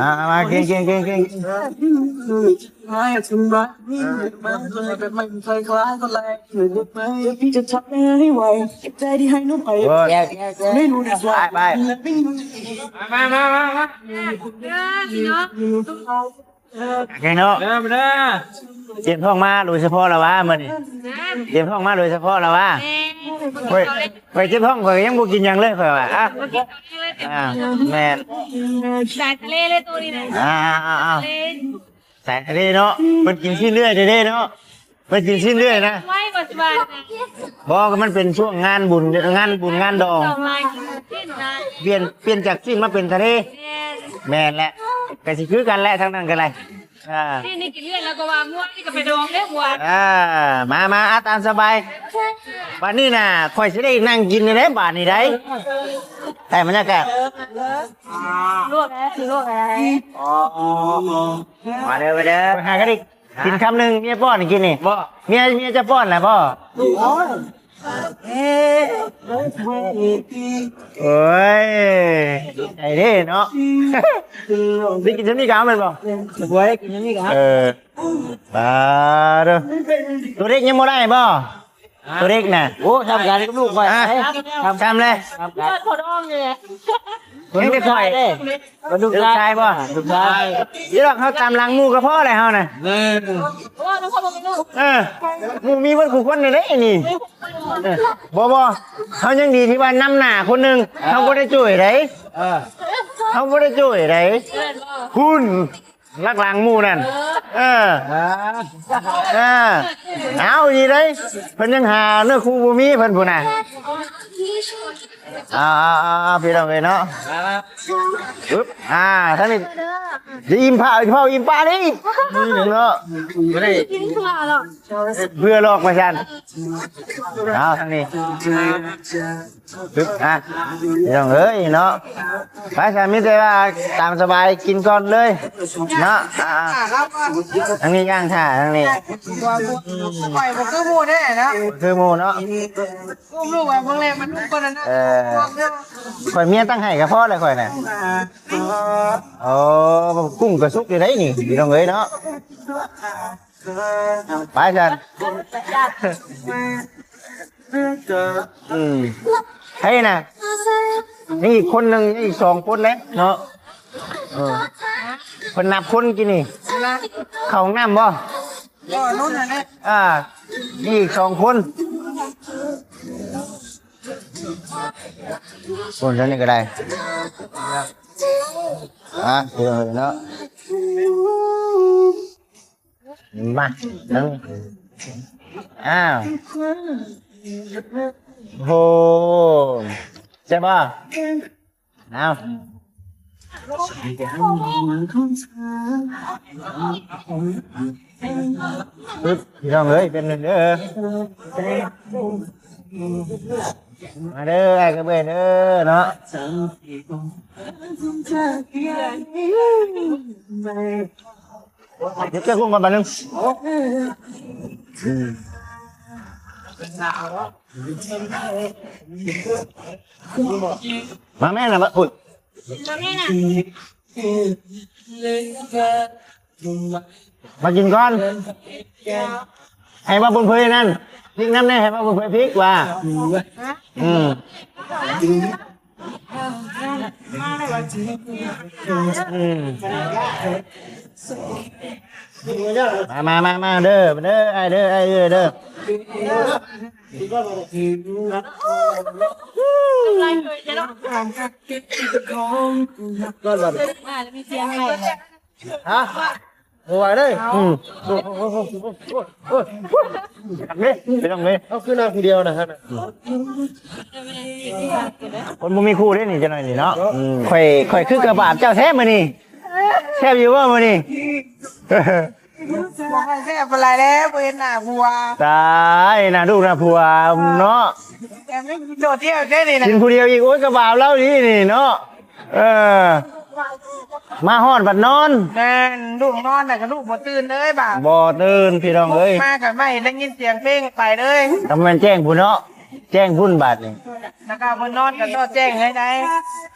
ອ່າ ມາ ກິນ ກິນ ກິນ ກິນ. ໄປ ໄປ ມາ ມາ ມາ ມາ ເດີພີ່ນ້ອງ ໂອເຄເນາະ ເດີ ມາເດີ. ຕຽມທ້ອງມາໂດຍສະເພາະລະຫວາມື້ນີ້? ຕຽມທ້ອງມາໂດຍສະເພາະລະຫວາ? ແມ່ນ. ຂ້ອຍ ຂ້ອຍເຈັບທ້ອງ ຂ້ອຍກໍຍັງບໍ່ກິນຫຍັງເລີຍ ຂ້ອຍວ່າ. ອ່າ ແມ່ນ ສາຍທະເລເລີຍໂຕນີ້ນະ. ອ່າ ສາຍທະເລເນາະ ເພິ່ນກິນຊີ້ນເລື້ອຍເດ້ເນາະ ເພິ່ນກິນຊີ້ນເລື້ອຍນະ. ໄວ້ກໍສະບາຍນະ. ບໍ່ ກໍມັນເປັນຊ່ວງງານບຸນ ງານບຸນງານດອງ ປ່ຽນ ປ່ຽນຈາກຊີ້ນມາເປັນທະເລ. ແມ່ນ ແມ່ນແຫຼະ ກໍຊິຄືກັນແຫຼະ ທາງນັ້ນກໍໄດ້. ອ່າ ຊີ້ນນີ້ກິນເລື່ອຍແລ້ວກໍວ່າ ງົວນີ້ກໍໄປດອງເດ້ ງົວ. ອ່າ ມາ ມາ ອ່າ ຕາມສະບາຍ. ບາດນີ້ນະ ຂ້ອຍຊິໄດ້ນັ່ງກິນແນວໃດບາດນີ້ໄດ໋? ໄດ້ບັນຍາກາດ. ລວກແລ້ວ ລວກແລ້ວ. ອໍ ມາເດີ ມາເດີ ຫາກັນອີກ. ກິນຄຳໜຶ່ງ ເມຍປ້ອນໃຫ້ກິນນີ້. ບໍ່ ເມຍ ເມຍຈະປ້ອນແຫຼະບໍ່? ໂອ້ຍ ໂອ້ຍ ໄດ້ເດ້ເນາະ. ໄດ້ກິນຊ່ຳນີ້ກໍເອົາແມ່ນບໍ່? ບໍ່ໄດ້ກິນຊ່ຳນີ້ກໍເອົາ. ເອີ ປາດເດີ ໂຕເລັກຍັງບໍ່ໄດ້ບໍ່? ໂຕເລັກນະ ໂອ້ ຊ່ຳກັນກັບລູກຂ້ອຍ. ອ່າ ຊ່ຳ ຊ່ຳແຫຼະ ຊ່ຳກັນ ຍັງແຕ່ຂ້ອຍເດ້. ລູກຊາຍບໍ່? ລູກຊາຍ. ດຽວເຮົາຕາມຫຼັງໝູ່ກໍພໍແລ້ວເຮົານະ. ເອີ ໝູ່ມີເບິດຄູ່ຄົນເດ້ນີ້. ເອີ ບໍ່ ບໍ່ ເຮົາຍັງດີທີ່ວ່ານຳໜ້າຄົນໜຶ່ງ. ເຮົາບໍ່ໄດ້ຈ່ອຍໃດ. ເອີ ເຮົາບໍ່ໄດ້ຈ່ອຍໃດ. ພຸ້ນ ຫຼັກຫຼັງໝູ່ນັ້ນ. ເອີ ເອີ ເອົາ ດີເດ້ ເພິ່ນຍັງຫາເນື້ອຄູ່ບໍ່ມີເພິ່ນພຸ້ນນະ. ເອົາ ເອົາ ເອົາ ເອົາ ພີ່ນ້ອງເອີຍເນາະ. ປຶບ ອ່າ ທາງນີ້ ຊິອີ່ມພ້າວ ອີ່ມພ້າວອີ່ມປານີ້ເນາະ. ບໍ່ໄດ້ກິນເພື່ອຫຼອກ ເພື່ອຫຼອກວ່າຊັ້ນ. ເອົາ ທາງນີ້ ປຶບ ອ່ະ ພີ່ນ້ອງເອີຍເນາະ. ໄປຊະ ມີແຕ່ວ່າຕາມສະບາຍ ກິນກ່ອນເລີຍເນາະ. ອ່າ ທາງນີ້ຍ່າງຖ້າ ທາງນີ້ ຂ້ອຍບໍ່ຄືໝູ່ເດ້ນະ. ບໍ່ຄືໝູ່ເນາະ. ອຸ້ມລູກໄວ້ເບິ່ງແລ ມັນອຸ້ມຄົນນັ້ນນະ. ເອີ ຂ້ອຍເມຍຕັ້ງໃຫ້ກໍພໍແລ້ວຂ້ອຍນະ. ໂອ້ ກຸ້ງກໍສຸກຢູ່ໄດ໋ນີ້ ພີ່ນ້ອງເອີຍເນາະ. ໄປຊັ້ນ. ອືມ ໃຜນະ? ນີ້ອີກຄົນໜຶ່ງ ອີກສອງຄົນເດ້ເນາະ. ເອີ ເພິ່ນນັບຄົນກີ້ນີ້ ເຂົ້າຫ້ອງນ້ຳບໍ່? ອ່າ ນີ້ອີກສອງຄົນ. ຄົນນີ້ກໍໄດ້. ອ່າ ເນາະ. ມາ ເບິ່ງ ອ້າວ ໂຫ ແຊບບໍ່? ເອົາ ປຶບ ພີ່ນ້ອງເອີຍ ແປັບໜຶ່ງເດີ ມາເດີ ອ້າຍກັບເອື້ອຍເດີເນາະ. ເກັບເຄື່ອງກ່ອນບາດໜຶ່ງ. ມາແມ່ນະ ບາດພຸ້ນ ມາແມ່ນະ ມາກິນກ່ອນ. ໃຫ້ວ່າບຸນເຜີຍນັ້ນ ພິກນຳແດ່ ໃຫ້ວ່າບຸນເຜີຍພິກວ່າ. ອືມ ອືມ ມາ ມາ ມາ ມາເດີ ເດີ ອ້າຍເດີ ອ້າຍເອີຍເດີ. ຮະ? ບໍ່ໄຫວເດ້. ອືມ ເດ້ ໄປຕ້ອງເດ້. ເອົາຄືນາງຜູ້ດຽວນະ ຄົນບໍ່ມີຄູ່ເດ້ນີ້ ຈັກໜ້ອຍນີ້ເນາະ. ອືມ ຂ້ອຍ ຂ້ອຍຄືກະບາບເຈົ້າແທ້ມື້ນີ້. ແຊບຢູ່ບໍ່ມື້ນີ້? ບໍ່ຄ່ອຍແຊບປານໃດແລ້ວ ບໍ່ເຫັນໜ້າຜົວ. ຕາຍ ໜ້າລູກໜ້າຜົວເນາະ. ແຕ່ໄດ້ກິນໂດດດຽວເດ້ນີ້ນະ ກິນຜູ້ດຽວອີກ. ໂອ້ຍ ກະບາບລາວນີ້ນີ້ເນາະ. ເອີ ມາຮອດບັດນອນ. ແມ່ນ ລູກນອນແລ້ວກະລູກບໍ່ຕື່ນເລີຍບາດ. ບໍ່ຕື່ນພີ່ນ້ອງເອີຍ. ມາກະໄມ່ໄດ້ຍິນສຽງເພງໄປເລີຍ. ກະແມ່ນແຈ້ງພຸ້ນເນາະ ແຈ້ງພຸ້ນບາດນີ້. ແລ້ວກະເພິ່ນນອນກະນອນແຈ້ງໃຫ້ໄດ້.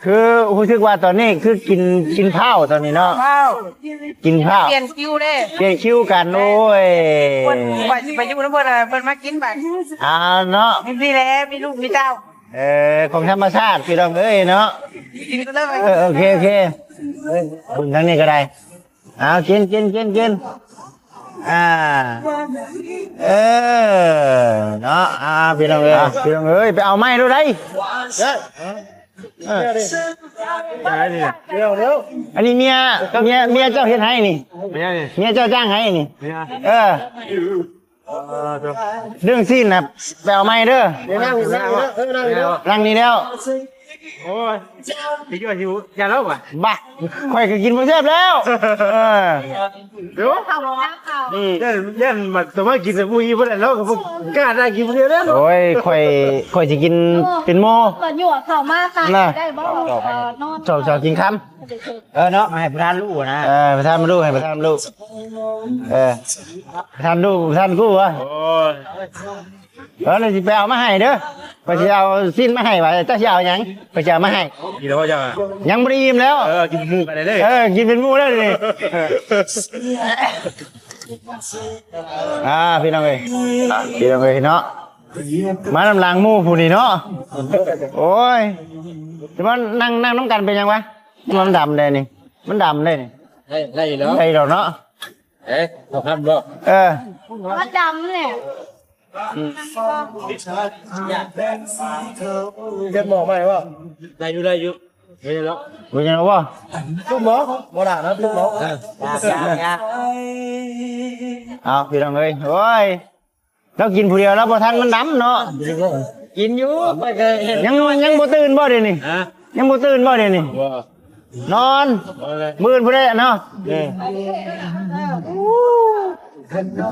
ຄືຮູ້ສຶກວ່າຕອນນີ້ຄືກິນ ກິນພ້າວຕອນນີ້ເນາະ. ພ້າວ ກິນພ້າວ ປ່ຽນຄິວເດ້ ປ່ຽນຄິວກັນ. ໂອ້ຍ ເພິ່ນ ຂ້ອຍຊິໄປຢູ່ນຳເພິ່ນ ເພິ່ນມາກິນບາດ. ອ່າເນາະ ນີ້ແຫຼະ ມີລູກມີເຕົ້າ. ເອີ ຂອງທຳມະຊາດພີ່ນ້ອງເອີຍເນາະ. ກິນກໍເລີຍ. ເອີ ໂອເຄ ໂອເຄ ເບິ່ງທາງນີ້ກໍໄດ້. ເອົາ ກິນ ກິນ ກິນ ກິນ. ອ່າ ເອີ ເນາະ. ອ່າ ພີ່ນ້ອງເອີຍ ພີ່ນ້ອງເອີຍ ໄປເອົາໄມ້ໂລດໄດ. ເອີ ອັນນີ້ເມຍ ເມຍ ເມຍເຈົ້າເຮັດໃຫ້ນີ້. ເມຍນີ້ ເມຍເຈົ້າຈ້າງໃຫ້ນີ້. ເອີ ເອີ ເລື່ອງຊີ້ນນະ ໄປເອົາໃໝ່ເດີ. ນັ່ງ ນັ່ງ ນັ່ງນີ້ແລ້ວ. ໂອ້ຍ ຊິຢູ່ ຊິຢູ່ ຢ່າເລົ່າວ່າ ບາ ຂ້ອຍກໍກິນບໍ່ແຊບແລ້ວ. ເອີ ເດີ ເຂົ້າ ອືມ ຢ້ານ ຢ້ານມາ ໂຕມາກິນແຕ່ຜູ້ອີ່ບໍ່ໄດ້ ເຮົາກໍບໍ່ກ້າໄດ້ກິນຜູ້ດຽວແລ້ວ. ໂອ້ຍ ຂ້ອຍ ຂ້ອຍຊິກິນເປັນໝູ່ ກໍຍົວເຂົ້າມາ ນະ ໄດ້ບໍ່? ເອີ ນອນ ເຈົ້າ ເຈົ້າກິນຄຳ. ເອີເນາະ ໃຫ້ປະທານຮູ້ນະ. ເອີ ປະທານມາຮູ້ ໃຫ້ປະທານມາຮູ້. ເອີ ປະທານຮູ້ ປະທານກູ້ວະ. ໂອ້ຍ ເອີ ແລ້ວຊິໄປເອົາມາໃຫ້ເດີ. ຂ້ອຍຊິເອົາຊີ້ນມາໃຫ້ວ່າ ເຈົ້າຊິເອົາຫຍັງ ຂ້ອຍຊິເອົາມາໃຫ້. ກິນແລ້ວບໍ່ເຈົ້າ? ຍັງບໍ່ໄດ້ອີ່ມແລ້ວ. ເອີ ກິນໝູ່ກັນເລີຍ. ເອີ ກິນເປັນໝູ່ແລ້ວນີ້. ອ່າ ພີ່ນ້ອງເອີຍ ອ່າ ພີ່ນ້ອງເອີຍເນາະ ມານຳຫຼັງໝູ່ຜູ້ນີ້ເນາະ. ໂອ້ຍ ແຕ່ວ່ານັ່ງ ນັ່ງນຳກັນເປັນຫຍັງວະ? ມັນດຳແດ່ນີ້ ມັນດຳແດ່ນີ້. ໄດ້ ໄດ້ຢູ່ແລ້ວ ໄດ້ດອກເນາະ. ເອີ ເອົາຄັນບໍ່? ເອີ ມັນດຳແຫຼະ. ອືມ ເຮັດໝໍ້ໃໝ່ບໍ່? ໄດ້ຢູ່ ໄດ້ຢູ່. ເຮັດແລ້ວບໍ່? ຕຸ້ມໝໍ້ ບໍ່ຫຼ້ານະ ຕຸ້ມໝໍ້. ເອີ ເອົາ ພີ່ນ້ອງເອີຍ ໂອ້ຍ ລາວກິນຜູ້ດຽວ ລາວບໍ່ທັນ ມັນດຳເນາະ. ກິນຢູ່ ຂ້ອຍກໍເຫັນ. ຍັງ ຍັງບໍ່ຕື່ນບໍ່ດຽວນີ້? ຮະ? ຍັງບໍ່ຕື່ນບໍ່ດຽວນີ້? ບໍ່ ນອນ ນອນເລີຍ ມື້ອື່ນພຸ້ນແຫຼະເນາະ. ເອີ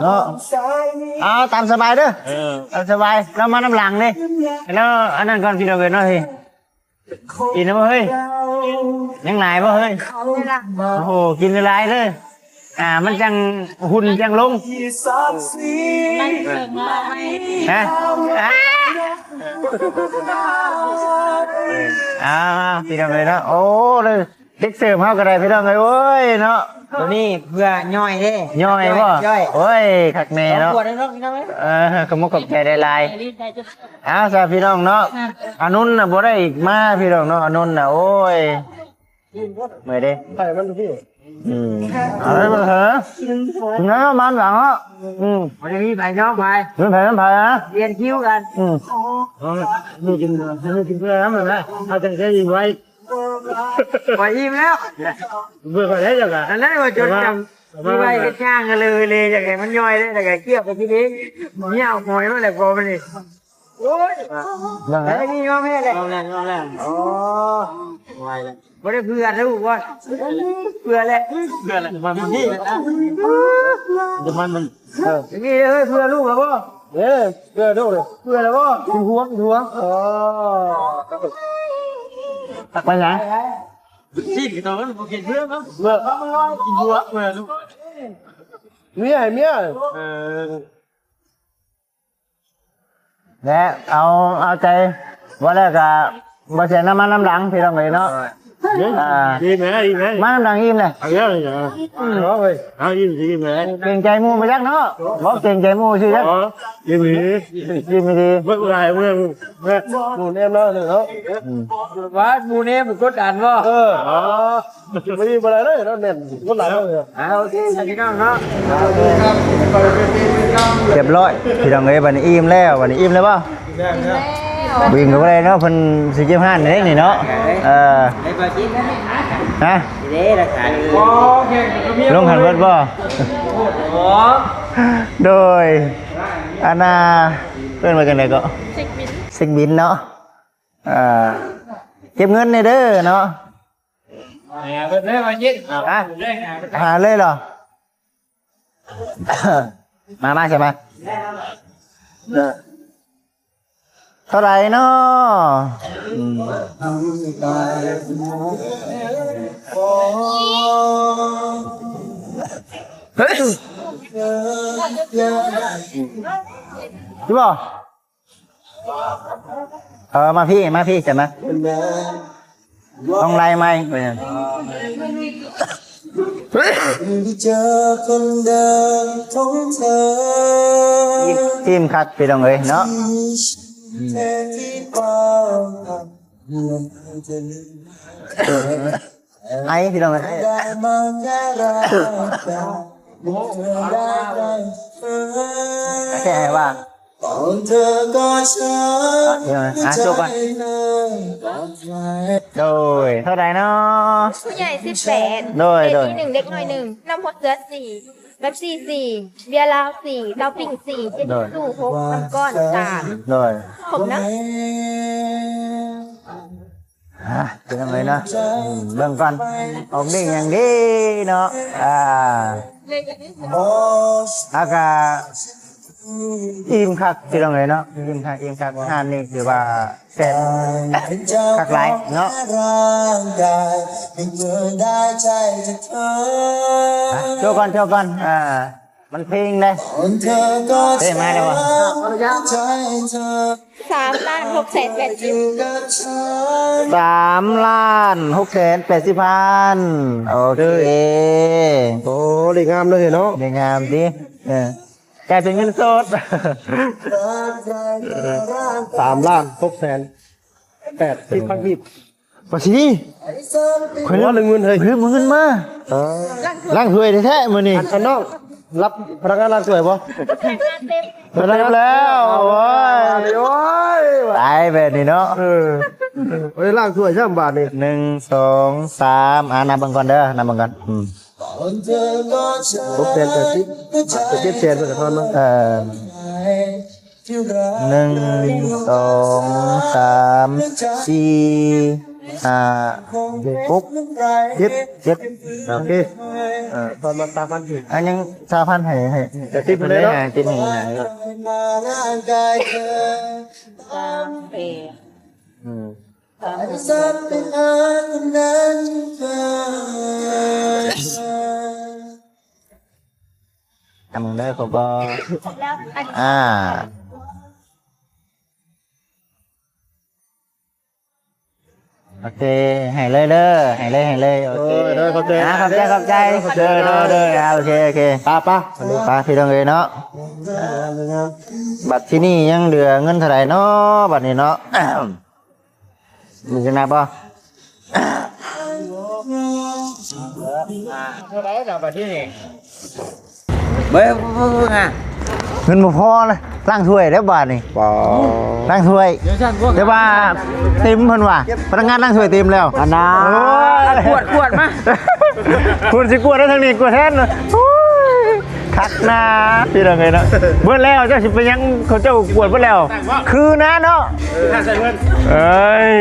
ເນາະ ເອົາຕາມສະບາຍເດີ. ເອີ ຕາມສະບາຍ ລາວມານຳຫຼັງເດ້. ແລ້ວອັນນັ້ນກ່ອນ ພີ່ນ້ອງເອີຍເນາະ. ເຮີ້ຍ ກິນແລ້ວບໍ່ເຮີ້ຍ? ຍັງຫຼາຍບໍ່ເຮີ້ຍ? ໂອ້ໂຫ ກິນຫຼາຍເດີ. ອ່າ ມັນຈັ່ງ ຫຸ່ນຈັ່ງລົງ. ຮະ? ອ່າ ພີ່ນ້ອງເອີຍເນາະ ໂອ້ ເດັກເສີມເຮົາກໍໄດ້ ພີ່ນ້ອງເອີຍ ໂອ້ຍເນາະ. ໂຕນີ້ເພື່ອຍ່ອຍເດ້ ຍ່ອຍບໍ່? ໂອ້ຍ ຄັກແນ່ເນາະ. ເອີ ຂອບອົກຂອບໃຈຫຼາຍໆ. ເອົາຊະ ພີ່ນ້ອງເນາະ ອານຸນນະບໍ່ໄດ້ມາ ພີ່ນ້ອງເນາະ ອານຸນນະ ໂອ້ຍ ເມື່ອຍເດ້. ໄປມັນຢູ່ພີ້. ອືມ ເອົາໄປເບິ່ງເຖາະ ເນາະ ມາຫຼັງເນາະ. ອືມ ບໍ່ໄດ້ມີໃຜຍອມໃຜ ມີໃຜນຳໃຜນະ ປ່ຽນຄິວກັນ. ອືມ ເອົາ ກິນ ກິນເພື່ອນຳນະ ເອົາຈັ່ງໃດໄວ້. ຂ້ອຍອີ່ມແລ້ວ ເບິ່ງໄດ້ແລ້ວກະ ອັນນັ້ນວ່າຈົນຈຳ ມີໄວ້ເຮັດຫຍັງກະເລີເລ ຢາກໃຫ້ມັນຍ່ອຍເດ້ ແລ້ວກະກຽບໄປທີ່ນີ້ ເມຍເອົາຫອຍມາແລ້ວກໍມັນນີ້. ໂອ້ຍ ນັ້ນແຫຼະ ອັນນີ້ຍອມແພ້ແລ້ວ ຍອມແລ້ວ ຍອມແລ້ວ. ອໍ ໄວແລ້ວ ບໍ່ໄດ້ເພື່ອລູກບໍ່? ເພື່ອແຫຼະ ເພື່ອແຫຼະ ມັນນີ້ແຫຼະ ແຕ່ມັນ ມັນ ເອີ ນີ້ເອີຍ ເພື່ອລູກແລ້ວບໍ່? ເອີ ເພື່ອລູກເລີຍ ເພື່ອແລ້ວບໍ່? ກິນຫົວ ກິນຫົວ. ອໍ ຕັກໄປຫຍັງ? ຊີ້ນໂຕມັນບໍ່ກິນເພື່ອເນາະ ເພື່ອ ກິນຫົວ ເພື່ອລູກ ເມຍ ເມຍ. ເອີ ແລະ ເອົາ ເອົາໃຈ ວ່າແລ້ວກະບໍ່ເສຍນ້ຳມັນນ້ຳຫຼັງ ພີ່ນ້ອງເອີຍເນາະ. ອ່າ ອີ່ມແລ້ວ ອີ່ມແລ້ວ ມານ້ຳຫຼັງອີ່ມແລ້ວ ເອົາແລ້ວ ເອົາເວີຍ ເອົາອີ່ມ ອີ່ມແລ້ວ. ເກງໃຈໝູ່ບໍ່ຈັກເນາະ ບໍ່ເກງໃຈໝູ່ຊື່ຈັກ. ອໍ ອີ່ມດີ ອີ່ມດີ ເບິ່ງຫຼາຍເບິ່ງ ເບິ່ງ ໝູ່ແນມເນາະ ເນາະ. ອືມ ວ່າໝູ່ແນມກົດດັນບໍ່? ເອີ ອໍ ກິນບໍ່ໄດ້ເລີຍເນາະ ແໜ້ນຄົນຫຼາຍເລີຍ. ອ່າ ໂອເຄ ພີ່ນ້ອງເນາະ ຮຽບຮ້ອຍ ພີ່ນ້ອງເອີຍ. ບັດນີ້ອີ່ມແລ້ວ ບັດນີ້ອີ່ມແລ້ວບໍ່? ບໍ່ອີ່ມກໍບໍ່ໄດ້ເນາະ ເພິ່ນຊິເກັບຮ້ານເດ້ນີ້ເນາະ. ເອີ ໄດ້ບໍ່ກິນແລ້ວນີ້. ຮະ? ນີ້ເດ້ ຫຼັກຖານ ໂອ້ ແຂ່ງກັບເມຍ ລົງຫັ້ນເບິດບໍ່? ໂອ້ ໂດຍ ອັນນ່າ ເອີ້ນວ່າຈັ່ງໃດເກາະ? ເຊັກບິນ ເຊັກບິນເນາະ. ອ່າ ເກັບເງິນແດ່ເດີເນາະ. ຫາເພິ່ນເລີຍວ່າເຢັນ ຫາເລີຍເນາະ. ມາ ມາ ໃສ່ມາ ເທົ່າໃດເນາະ? ຊິບໍ່? ເອີ ມາພີ້ ມາພີ້ ຈັ່ງນະ ຕ້ອງໄລ່ໃໝ່. ທີມຄັກ ພີ່ນ້ອງເອີຍເນາະ. ໄອ ພີ່ນ້ອງເອີຍ ໄອ ແຄ່ໃຫ້ວ່າ ອ່ະ ຈົບກ່ອນ. ໂດຍ ເທົ່າໃດເນາະ? ຜູ້ໃຫຍ່ສິບແປດ ໂດຍ ເດັກ ໂດຍ ໜຶ່ງ ເດັກນ້ອຍໜຶ່ງ ນ້ຳຫົວເສືອສີ່ ເປັບຊີສີ່ ເບຍລາວສີ່ ເຕົ້າປິ້ງສີ່ ເຈນ ໂດຍ ຊູຫົກ ນ້ຳກ້ອນສາມ ໂດຍ ຄົບເນາະ. ອ່າ ເປັນຈັ່ງໃດເນາະ? ເບິ່ງກ່ອນ ອອກເດດຫຍັງເດເນາະ. ອ່າ ອາກາດອີ່ມຄັກ ພີ່ນ້ອງເອີຍເນາະ ອີ່ມຄັກ ອີ່ມຄັກ. ຮ້ານນີ້ຖືວ່າແຊບຄັກຫຼາຍເນາະ. ອ່າ ໂຊກ່ອນ ໂຊກ່ອນ ອ່າ ມັນເພງເດ້ ເພງມາແລ້ວບໍ່? ສາມລ້ານຫົກແສນແປດສິບ ສາມລ້ານຫົກແສນແປດສິບພັນ. ໂອເຄ ໂອ້ ເລກງາມເລີຍເນາະ ເລກງາມຕິ. ເອີ ຈ່າຍເປັນເງິນສົດ ສາມລ້ານຫົກແສນແປດສິບພັນກີບ. ປາຊີ ຂ້ອຍລືມເງິນເຮີ້ຍ ລືມເອົາເງິນມາ. ເອີ ລ້າງຖ້ວຍແທ້ໆມື້ນີ້. ອັນ ອັນນ້ອງ ຮັບພະນັກງານລ້າງຖ້ວຍບໍ່? ເຕັມແລ້ວ ໂອ້ຍ ໂອ້ຍ ຕາຍແບບນີ້ເນາະ. ເອີ ໂອ້ຍ ລ້າງຖ້ວຍຊ້ຳບາດນີ້. ໜຶ່ງ ສອງ ສາມ ອ່າ ນັບເບິ່ງກ່ອນເດີ ນັບເບິ່ງກ່ອນ. ອືມ ຫົກແສນແປດສິບ ເຈັດແສນເພິ່ນກະທອນມາ. ເອີ ໜຶ່ງ ສອງ ສາມ ສີ່ ຫ້າ ຫົກ ເຈັດ ເຈັດ. ໂອເຄ ເອີ ທອນມາສາມພັນກີບ. ອ່ະ ຍັງສາມພັນ ໃຫ້ ໃຫ້ ກະຕິບເລີຍເນາະ ຕິບໃຫ້. ອືມ ທຳເດີ ຄົບບໍ່? ອ່າ ໂອເຄ ໃຫ້ເລີຍເດີ ໃຫ້ເລີຍ ໃຫ້ເລີຍ. ໂອເຄ ໂອ້ຍ ໂດຍ ຂອບໃຈ ອ່າ ຂອບໃຈ ຂອບໃຈ ເດີ ເດີ ເດີ. ອ່າ ໂອເຄ ໂອເຄ ໄປ ໄປ ໄປ ພີ່ນ້ອງເອີຍເນາະ. ບັດທີນີ້ຍັງເຫຼືອເງິນເທົ່າໃດເນາະ ບັດນີ້ເນາະ? ມີຈັກໜ້າບໍ່? ເບິ່ງ ເບິ່ງ ເບິ່ງ ອ່ະ ເງິນບໍ່ພໍເລີຍ ລ້າງຖ້ວຍແລ້ວບາດນີ້. ປາ ລ້າງຖ້ວຍ ແຕ່ວ່າເຕັມເພິ່ນວ່າ ພະນັກງານລ້າງຖ້ວຍເຕັມແລ້ວ. ອັນນ່າ ໂອ້ຍ ກວດ ກວດມາ ເພິ່ນຊິກວດໄດ້ທາງນີ້ ກວດແທນ. ໂອ້ຍ ຄັກນະ ພີ່ນ້ອງເອີຍເນາະ. ເບິດແລ້ວ ເຈົ້າຊິໄປຫຍັງ ເຂົາເຈົ້າກວດເບິດແລ້ວ ຄືນະເນາະ. ເອີຍ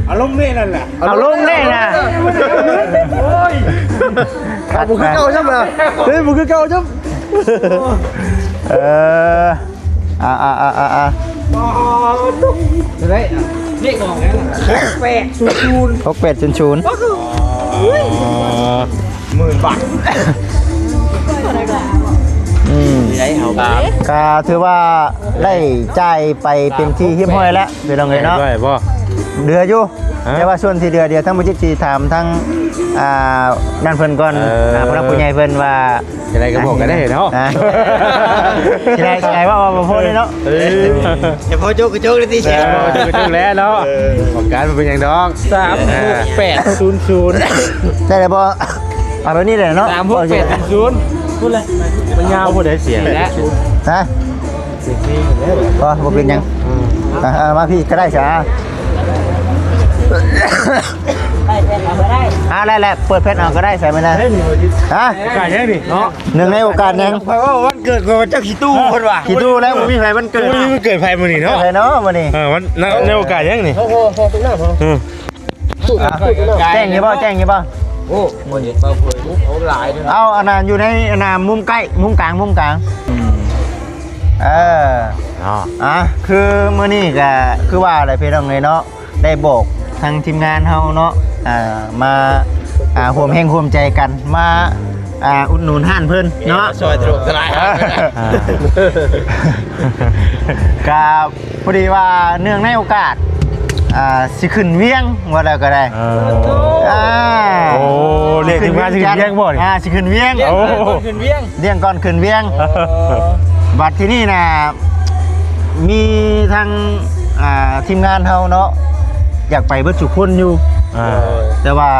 ອາລົມນີ້ນັ້ນແຫຼະ ອາລົມນີ້ນະ. ໂອ້ຍ ຄັກນະ ບໍ່ຄືເກົ່າຊ້ຳນະ. ເຮີ້ຍ ບໍ່ຄືເກົ່າຊ້ຳ. ເອີ ອ່າ ອ່າ ອ່າ ອ່າ ອ່າ ເທົ່າໃດ? ເລກອອກແລ້ວ ຫົກແປດສູນສູນ ຫົກແປດສູນສູນ. ໂອ້ຍ ໝື່ນບາດ. ອືມ ກະຖືວ່າໄດ້ຈ່າຍໄປເປັນທີ່ຮຽບຮ້ອຍແລ້ວ ພີ່ນ້ອງເອີຍເນາະ. ເຫຼືອຢູ່ ຮະ? ແຕ່ວ່າສ່ວນທີ່ເຫຼືອ ດຽວທາງບໍ່ຈິດຊິຖາມທາງ ອ່າ ນັ້ນເພິ່ນກ່ອນ. ເອີ ອ່າ ຜູ້ຫຼັກຜູ້ໃຫຍ່ເພິ່ນວ່າ ຈັ່ງໃດກໍບອກກັນໄດ້ເນາະ. ອ່າ ຊິໄດ້ ຊິໄດ້ເວົ້າ ເວົ້າບໍ່ພໍເລີຍເນາະ. ເອີ ແຕ່ພໍໂຈກກໍໂຈກເລີຍຕິ. ເອີ ພໍໂຈກກໍໂຈກແລ້ວເນາະ. ເອີ ປະກັນບໍ່ເປັນຫຍັງດອກ. ສາມຫົກແປດສູນສູນ ໄດ້ແລ້ວບໍ່? ເອົາແບບນີ້ແຫຼະເນາະ. ສາມຫົກແປດສູນສູນ ພຸ້ນແຫຼະ ມັນຍາວ. ຜູ້ໃດສຽງແລ້ວ ຮະ? ບໍ່ ບໍ່ເປັນຫຍັງ. ອືມ ອ່າ ມາພີ້ກໍໄດ້ຊະ. ອ່າ ແລ້ວ ແລ້ວ ເປີດແຜ່ນເອົາກໍໄດ້ ໃສ່ມານະ ຮະ ໂອກາດຫຍັງນີ້ເນາະ ເນື່ອງໃນໂອກາດຫຍັງ? ຂ້ອຍວ່າວັນເກີດຂ້ອຍວ່າເຈົ້າຂີ້ຕູ້ເພິ່ນວ່າ ຂີ້ຕູ້ແລ້ວ ບໍ່ມີໃຜວັນເກີດ ບໍ່ມີວັນເກີດໃຜມື້ນີ້ເນາະ ໃຜເນາະມື້ນີ້ ເອີ ວັນ ໃນ ໃນໂອກາດຫຍັງນີ້? ເອີ ອ່າ ແຈ້ງຢູ່ບໍ່ ແຈ້ງຢູ່ບໍ່? ໂອ້ ບໍ່ເຫັນເບົາເຜີຍ ໂອ້ ຫຼາຍເດີ ເອົາອັນນັ້ນຢູ່ໃນອັນນັ້ນ ມຸມໃກ້ ມຸມກາງ ມຸມກາງ ອືມ ເອີ ເນາະ ອ່າ ຄືມື້ນີ້ກະຄືວ່າແຫຼະພີ່ນ້ອງເອີຍເນາະ ໄດ້ບອກທາງທີມງານເຮົາເນາະ ອ່າ ມາ ອ່າ ຮ່ວມແຮງຮ່ວມໃຈກັນ ມາ ອ່າ ອຸດໜູນຮ້ານເພິ່ນເນາະ ຊ່ອຍຖະຫຼົ່ມທະລາຍ ອ່າ ກະ ພໍດີວ່າເນື່ອງໃນໂອກາດ ອ່າ ຊິຂຶ້ນວຽງ ວ່າແລ້ວກໍໄດ້ ເອີ ອ່າ ໂອ້ ລຽກທີມງານຊິຂຶ້ນວຽງບໍ່ນີ້? ອ່າ ຊິຂຶ້ນວຽງ ໂອ້ ຂຶ້ນວຽງ ວຽງກ່ອນຂຶ້ນວຽງ ໂອ້ ບັດທີນີ້ນະ ມີທາງ ອ່າ ທີມງານເຮົາເນາະ ຢາກໄປເບິດທຸກຄົນຢູ່ ອ່າ ແຕ່ວ່າ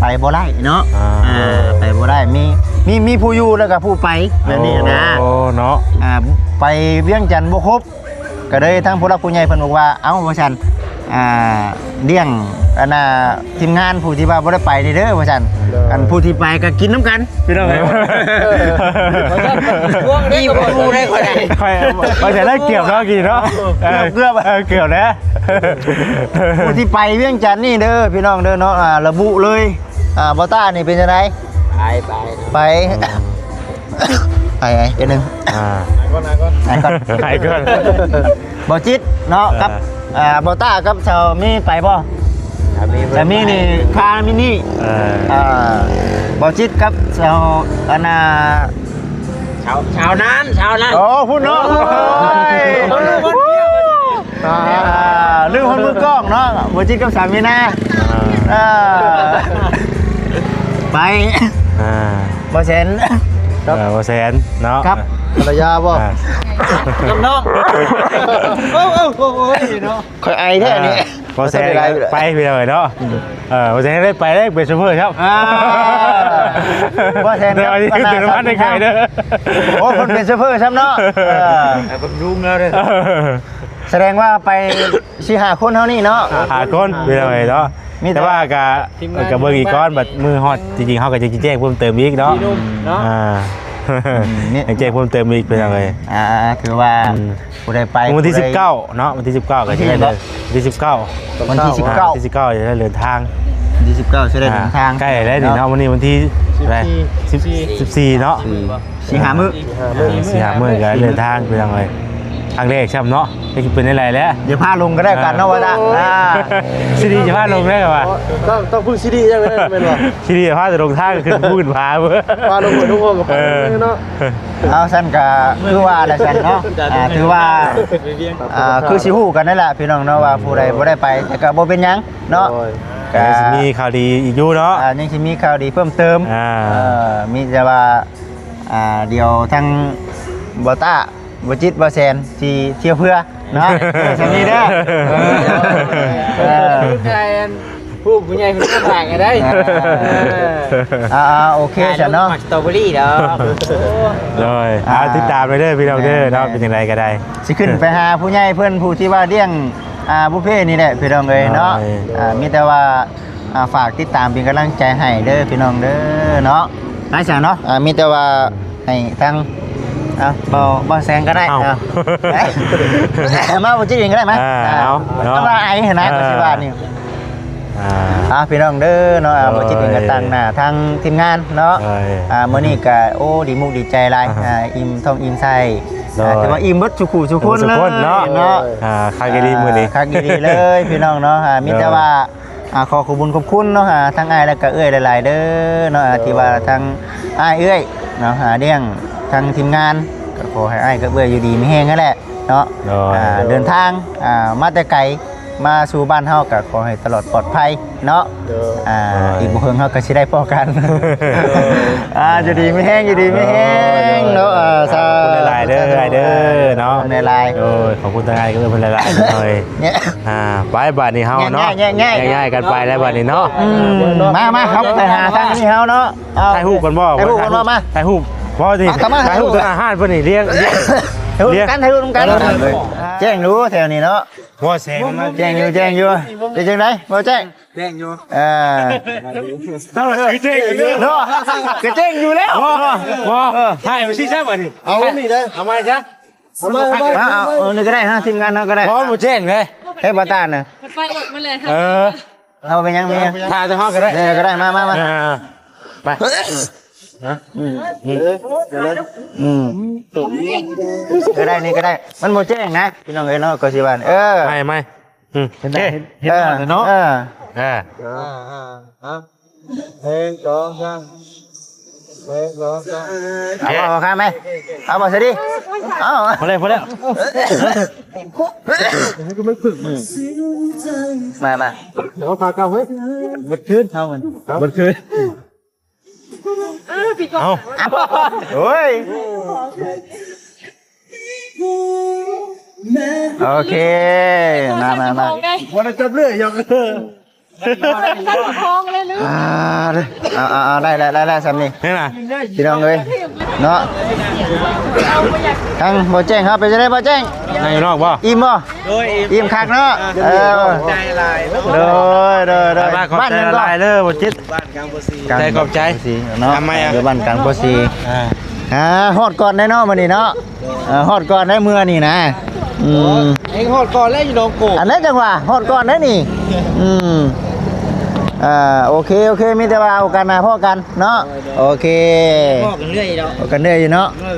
ໄປບໍ່ໄດ້ເນາະ ອ່າ ອ່າ ໄປບໍ່ໄດ້ ມີ ມີ ມີຜູ້ຢູ່ແລ້ວກໍຜູ້ໄປ ແບບນີ້ນະ ໂອ້ ເນາະ ອ່າ ໄປວຽງຈັນບໍ່ຄົບ ກໍເລີຍທາງຜູ້ຫຼັກຜູ້ໃຫຍ່ເພິ່ນບອກວ່າ ເອົ້າ ວ່າຊັ້ນ ອ່າ ລ້ຽງອັນນ່າທີມງານຜູ້ທີ່ວ່າບໍ່ໄດ້ໄປນີ້ເດີ ວ່າຊັ້ນ ໂດຍ ອັນຜູ້ທີ່ໄປກໍກິນນຳກັນ ພີ່ນ້ອງເອີຍ ເອີ ວ່າຊັ້ນ ພວກນີ້ບໍ່ຮູ້ໄດ້ຂ້ອຍໄດ້ ຂ້ອຍ ຂ້ອຍຈະໄດ້ເກືອບເນາະ ກີ້ເນາະ ເອີ ເກືອບ ເກືອບ ເອີ ເກືອບແລ້ວ ຜູ້ທີ່ໄປວຽງຈັນນີ້ເດີ ພີ່ນ້ອງເດີເນາະ ອ່າ ລະບຸເລີຍ ອ່າ ບໍ່ຕ້ານີ້ເປັນຈັ່ງໃດ? ໄປ ໄປ ໄປ ໄປ ໄປໜຶ່ງ ອ່າ ໄປກ່ອນ ໄປກ່ອນ ໄປກ່ອນ ບໍ່ຈິດເນາະ ເອີ ກັບ ອ່າ ບໍ່ຕ້າກັບສາວມີໄປບໍ່? ສາມີ ສາມີນີ້ຄາມິນີ້ ເອີ ອ່າ ບໍ່ຈິດກັບສາວອັນນ່າ ຊາວ ຊາວນານ ຊາວນານ ໂອ້ ພຸ້ນເນາະ ໂອ້ຍ ອ່າ ລືມຮອດມືກ້ອງເນາະ ບໍ່ຈິດກັບສາມີນາ ອ່າ ອ່າ ໄປ ອ່າ ບໍ່ແສນ ເອີ ບໍ່ແສນເນາະ ກັບພັນລະຍາບໍ່? ອ່າ ກັບນ້ອງ ໂອ້ ໂອ້ ໂອ້ຍເນາະ ຂ້ອຍໄອແທ້ນີ້ ອ່າ ບໍ່ແສນໄປພີ່ນ້ອງເອີຍເນາະ ອືມ ເອີ ບໍ່ແສນໄດ້ໄປໄດ້ເປັນໂຊເຟີ້ຊ້ຳ ອ່າ ບໍ່ແສນ ແຕ່ວ່າ ອັນນ່າ ເປັນມາໄດ້ໄກເດີ ໂອ້ ເພິ່ນເປັນໂຊເຟີ້ຊ້ຳເນາະ ເອີ ເອີ ເພິ່ນລຸງແລ້ວເດີ ເອີ ສະແດງວ່າໄປສີ່ຫ້າຄົນເຮົານີ້ເນາະ ຫ້າຄົນພີ່ນ້ອງເອີຍເນາະ ມີແຕ່ ແຕ່ວ່າກະ ກະເບິ່ງອີກກ່ອນ ບັດມື້ຮອດຈິງໆ ເຮົາກໍຈະແຈ້ງເພີ່ມເຕີມອີກເນາະ ອ່າ ອືມ ແຈ້ງເພີ່ມເຕີມອີກພີ່ນ້ອງເອີຍ ອ່າ ຄືວ່າ ອືມ ຜູ້ໃດໄປ ວັນທີສິບເກົ້າເນາະ ວັນທີສິບເກົ້າກໍຈະໄດ້ເດີ ວັນທີສິບເກົ້າ ວັນທີສິບເກົ້າ ອ່າ ວັນທີສິບເກົ້າຈະໄດ້ເດີນທາງ ວັນທີສິບເກົ້າຈະໄດ້ເດີນທາງ ອ່າ ໃກ້ແລ້ວນີ້ເນາະ ອ່າ ມື້ນີ້ວັນທີ ສິບສີ່ ສິບສີ່ເນາະ ສີ່ ສີ່ຫ້າມື້ ສີ່ຫ້າມື້ກໍເດີນທາງພີ່ນ້ອງເອີຍ ຄັ້ງແລກຊ້ຳເນາະ ຈັກຊິເປັນແນວໃດແຫຼະ ຢ່າພາລົງກໍແລ້ວກັນເນາະ ວ່າຊະ ອ່າ ຊິດີຈະພາລົງໄດ້ວ່າ ຕ້ອງ ຕ້ອງເພິ່ງຊີດີຢ່າງເດີແມ່ນບໍ່? ຊີດີຈະພາແຕ່ລົງທາງຂຶ້ນພູຂຶ້ນຜາເວີ້ຍ ພາລົງໄປລົງຫ້ອງກໍໄປເນາະ ເອີ ເອົາຊັ້ນກໍຄືວ່າແຫຼະຊັ້ນເນາະ ອ່າ ຖືວ່າ ອ່າ ຄືຊິຮູ້ກັນນັ້ນແຫຼະພີ່ນ້ອງເນາະ ວ່າຜູ້ໃດບໍ່ໄດ້ໄປ ແຕ່ກໍບໍ່ເປັນຫຍັງເນາະ ໂດຍ ກໍຍັງຊິມີຂ່າວດີອີກຢູ່ເນາະ ອ່າ ຍັງຊິມີຂ່າວດີເພີ່ມເຕີມ ອ່າ ເອີ ມີແຕ່ວ່າ ອ່າ ດຽວທາງບໍ່ຕ້າ ບໍ່ຈິດ ບໍ່ແສນ ຊິທ່ຽວເພື່ອ ເນາະ ເອີ ສ່ຳນີ້ເດີ ເອີ ເອີ ຜູ້ ຜູ້ໃຫຍ່ເພິ່ນກໍຝາກໃຫ້ໄດ້ ອ່າ ອ່າ ໂອເຄຊັ້ນເນາະ ສະຕໍເບີຣີດອກ ໂດຍ ອ່າ ອ່າ ຕິດຕາມໄປເດີພີ່ນ້ອງເດີເນາະ ແມ່ນໆ ເປັນຈັ່ງໃດກໍໄດ້ ຊິຂຶ້ນໄປຫາຜູ້ໃຫຍ່ເພິ່ນ ຜູ້ທີ່ວ່າລ້ຽງ ອ່າ ບຸບເພນີ້ແຫຼະພີ່ນ້ອງເອີຍເນາະ ໂດຍ ອ່າ ມີແຕ່ວ່າ ອ່າ ຝາກຕິດຕາມເປັນກຳລັງໃຈໃຫ້ເດີພີ່ນ້ອງເດີເນາະ ໄດ້ຊັ້ນເນາະ ອ່າ ມີແຕ່ວ່າ ໃຫ້ທາງ ເອົາ ເບົາ ເບົາແສງກໍໄດ້ ເອົາ ເອົາ ມາບໍ່ຈິດເອງກໍໄດ້ມາ ອ່າ ເອົາເນາະ ແຕ່ວ່າໄອຫັ້ນນະ ອ່າ ກໍຊິວ່ານີ້ ອ່າ ອ່າ ພີ່ນ້ອງເດີເນາະ ອ່າ ໂດຍ ບໍ່ຈິດເອງກໍຕາງໜ້າທາງທີມງານເນາະ ໂດຍ ອ່າ ມື້ນີ້ກໍ ໂອ້ ດີມຸກດີໃຈຫຼາຍ ອ່າ ອ່າ ອີ່ມທ້ອງອີ່ມໄສ້ ໂດຍ ອ່າ ຖືວ່າອີ່ມເບິດສູ່ຄູ່ສູ່ຄົນເລີຍເນາະ ອ່າ ຄັກອີ່ຫຼີມື້ນີ້ ອ່າ ຄັກອີ່ຫຼີເລີຍພີ່ນ້ອງເນາະ ອ່າ ມີແຕ່ວ່າ ອ່າ ຂໍຂອບຄຸນຂອບຄຸນເນາະ ອ່າ ທັງອ້າຍແລະກະເອື້ອຍຫຼາຍໆເດີເນາະ ອ່າ ໂດຍ ທີ່ວ່າທັງອ້າຍເອື້ອຍເນາະ ອ່າ ລ້ຽງທັງທີມງານ ກໍຂໍໃຫ້ອ້າຍກັບເອື້ອຍຢູ່ດີມີແຮງຫັ້ນແຫຼະເນາະ ໂດຍ ອ່າ ເດີນທາງ ອ່າ ມາແຕ່ໄກ ມາສູ່ບ້ານເຮົາ ກໍຂໍໃຫ້ຕະຫຼອດປອດໄພເນາະ ໂດຍ ອ່າ ໂດຍ ອີກບໍ່ເຫິງເຮົາກໍຊິໄດ້ພໍ້ກັນ ອ່າ ຢູ່ດີມີແຮງ ຢູ່ດີມີແຮງເນາະ ອ່າ ສາທຸ ຂອບຄຸນຫຼາຍໆເດີ ອ້າຍເດີເນາະ ຂອບຄຸນຫຼາຍໆ ໂດຍ ຂອບຄຸນທາງອ້າຍກັບເອື້ອຍເພິ່ນຫຼາຍໆ ໂດຍ ອ່າ ໄປບາດນີ້ເຮົາເນາະ ແຍກຍ້າຍ ແຍກຍ້າຍກັນໄປແລ້ວບາດນີ້ເນາະ ອືມ ມາ ມາ ເຮົາໄປຫາທາງນີ້ເຮົາເນາະ ຖ່າຍຮູບກັນບໍ່ ຖ່າຍຮູບກັນບໍ່ ມາ ຖ່າຍຮູບ ພໍຊິຖ່າຍຮູບຕໍ່ໜ້າຮ້ານເພິ່ນນີ້ ລ້ຽງ ລ້ຽງ ເອີ ເລີຍ ກັນ ຖ່າຍຮູບນຳກັນ ເອີ ແຈ້ງຢູ່ແຖວນີ້ເນາະ ບໍ່ແສງມັນ ແຈ້ງຢູ່ ແຈ້ງຢູ່ ເປັນຈັ່ງໃດ ບໍ່ແຈ້ງ ແຈ້ງຢູ່ ເອີ ຕ້ອງເອີ ແຈ້ງຢູ່ເດີເນາະ ກະແຈ້ງຢູ່ແລ້ວ ບໍ່ ບໍ່ ເອີ ຖ່າຍໄປຊິຊະບັດນີ້ ເອົານີ້ເດີ ເອົາມາຊະ ເອົາມາ ເອົາມາ ເອົາ ເອົານີ້ກະໄດ້ຮະ ທີມງານເຮົາກະໄດ້ ບໍ່ ບໍ່ແຈ້ງເລີຍ ເຮັດບໍ່ຕານນະ ໄປອອກມາເລີຍ ເອີ ເອົາໄປຍັງ ໄປຍັງ ຖ້າແຕ່ເຮົາກະໄດ້ ເອີ ກະໄດ້ ມາ ມາ ມາ ເອີ ໄປ ຮະ ອືມ ອືມ ອືມ ກະໄດ້ ນີ້ກະໄດ້ ມັນບໍ່ແຈ້ງນະ ພີ່ນ້ອງເອີຍເນາະ ກໍຊິວ່າ ເອີ ໄໝ ໄໝ ອືມ ເຫັນໄດ້ ເອີ ເຫັນ ເຫັນ ເອີ ເນາະ ເອີ ເອີ ອ່າ ອ່າ ອ່າ ເອີ ໜຶ່ງ ສອງ ສາມ ໜຶ່ງ ສອງ ສາມ ເອົາ ເອົາ ເອົາ ເອົາ ມາເລີຍ ພໍແລ້ວ ພໍແລ້ວ ມາ ມາ ເອົາ ພາເກົ່າເຮີ້ຍ ເບິດຄືນ ເອົາມັນ ເບິດຄືນ ເອົາ ໂອ້ຍ ໂອເຄ ມາ ມາ ມາ ບໍ່ໄດ້ຈັບເລື່ອຍຫຍັງ ຕັ້ງທ້ອງເລີຍລູກ ອ່າ ເອົາ ເອົາ ເອົາ ໄດ້ແລ້ວ ໄດ້ແລ້ວ ສ່ຳນີ້ ເຫັນລະ ພີ່ນ້ອງເອີຍ ເນາະ ທາງບໍ່ແຈ້ງເຮົາ ເປັນຈັ່ງໃດບໍ່ແຈ້ງ ໃນນອກບໍ່ ອີ່ມບໍ່ ໂດຍ ອີ່ມຄັກເນາະ ເອີ ຂອບໃຈຫຼາຍເນາະ ໂດຍ ໂດຍ ໂດຍ ບ້ານຫຍັງກໍ ຂອບໃຈຫຼາຍເດີບໍ່ຈິດ ບ້ານກາງໂພສີ ຂອບໃຈ ເນາະ ຢູ່ບ້ານກາງໂພສີ ອ່າ ອ່າ ຮອດກ່ອນໄດ໋ເນາະ ມື້ນີ້ເນາະ ເອີ ຮອດກ່ອນໄດ໋ເມືອນີ້ນະ ອືມ ເອງຮອດກ່ອນແລ້ວຢູ່ໜອງໂກ ອັນນັ້ນຈັ່ງວ່າ ຮອດກ່ອນໄດ໋ນີ້ ອືມ ເອີ ໂອເຄ ໂອເຄ ມີແຕ່ວ່າໂອກາດໜ້າພໍ້ກັນເນາະ ໂອເຄ ພໍ້ກັນເລື້ອຍເນາະ ພໍ້ກັນເລື້ອຍຢູ່ເນາະ ເອີ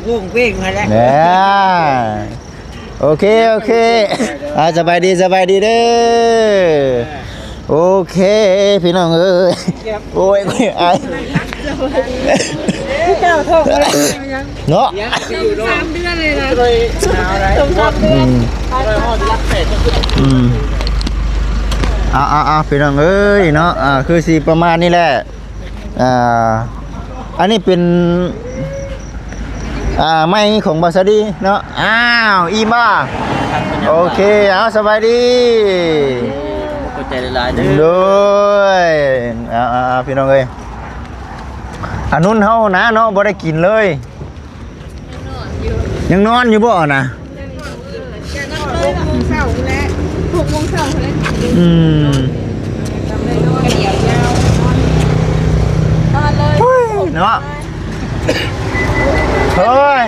ວົງເປ້ງຫັ້ນແຫຼະ ເອີ ໂອເຄ ໂອເຄ ອ່າ ສະບາຍດີ ສະບາຍດີເດີ ໂອເຄ ພີ່ນ້ອງເອີຍ ໂອ້ຍ ອາຍ ຄືເກົ່າ ທ້ອງບໍ່ໄດ້ຫຍັງ ເນາະ ສາມເດືອນເລີຍນະ ສອງສາມເດືອນ ອືມ ອືມ ເອົາ ເອົາ ເອົາ ພີ່ນ້ອງເອີຍເນາະ ອ່າ ຄືຊິປະມານນີ້ແຫຼະ ອ່າ ອັນນີ້ເປັນ ອ່າ ໄມ້ຂອງບ່າວສາລີເນາະ ອ້າວ ອີ່ມບໍ່ ໂອເຄ ເອົາ ສະບາຍດີ ຂອບໃຈຫຼາຍໆເດີ ໂດຍ ເອົາ ເອົາ ເອົາ ພີ່ນ້ອງເອີຍ ອານຸນເຮົານະເນາະ ບໍ່ໄດ້ກິນເລີຍ ຍັງນອນຢູ່ບໍ່ນະ? ຫົກໂມງເຊົ້າພຸ້ນແຫຼະ ຫົກໂມງເຊົ້າພຸ້ນແຫຼະ ອືມ ນອນເລີຍ ເນາະ ໂອ້ຍ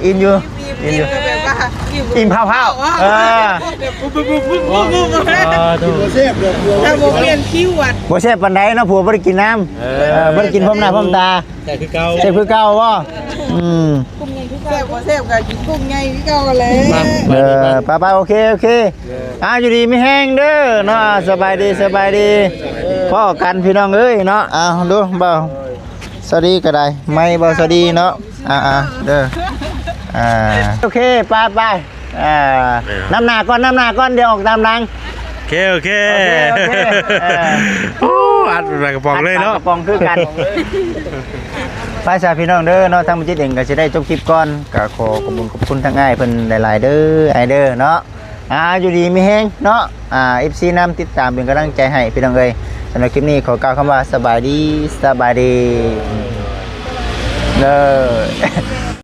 ອີ່ມຢູ່ ອີ່ມຢູ່ ອີ່ມແບບວ່າ ອີ່ມພ້າວໆ ເອີ ແບບປຸບໆ ບໍ່ແຊບເລີຍ ຖ້າບໍ່ປ່ຽນຄິວອະ ບໍ່ແຊບປານໃດເນາະ ຜົວບໍ່ໄດ້ກິນນຳ ເອີ ບໍ່ໄດ້ກິນພ້ອມໜ້າພ້ອມຕາ ແຊບຄືເກົ່າ ແຊບຄືເກົ່າບໍ່? ອືມ ແຊບບໍ່ແຊບກໍກິນກຸ້ງໃຫຍ່ຄືເກົ່າຫັ້ນແຫຼະ ເອີ ໄປໆ ໂອເຄ ໂອເຄ ອ່າ ຢູ່ດີມີແຮງເດີເນາະ ສະບາຍດີ ສະບາຍດີ ພໍ້ກັນພີ່ນ້ອງເອີຍເນາະ ເອົາດູ ບ່າວສາລີກໍໄດ້ ໄມບ່າວສາລີເນາະ ອ່າໆ ເດີ ອ່າ ໂອເຄ ໄປໆ ອ່າ ນຳໜ້າກ່ອນ ນຳໜ້າກ່ອນ ດຽວອອກຕາມຫຼັງ ໂອເຄ ໂອເຄ ໂອເຄ ເອີ ໂອ້ ອັດປາກກະປ໋ອງເລີຍເນາະ ອັດປາກກະປ໋ອງຄືກັນ ໄປຊະພີ່ນ້ອງເດີເນາະ ທາງບໍ່ຈິດເອງກໍຊິໄດ້ຈົບຄລິບກ່ອນ ກໍຂໍຂອບຄຸນຂອບຄຸນທາງອ້າຍເພິ່ນຫຼາຍໆເດີ ອ້າຍເດີເນາະ ອ່າ ຢູ່ດີມີແຮງເນາະ ອ່າ ເອັຟຊີນຳ ຕິດຕາມເປັນກຳລັງໃຈໃຫ້ພີ່ນ້ອງເອີຍ ສຳລັບຄລິບນີ້ຂໍກ່າວຄຳວ່າສະບາຍດີ ສະບາຍດີ ເດີ.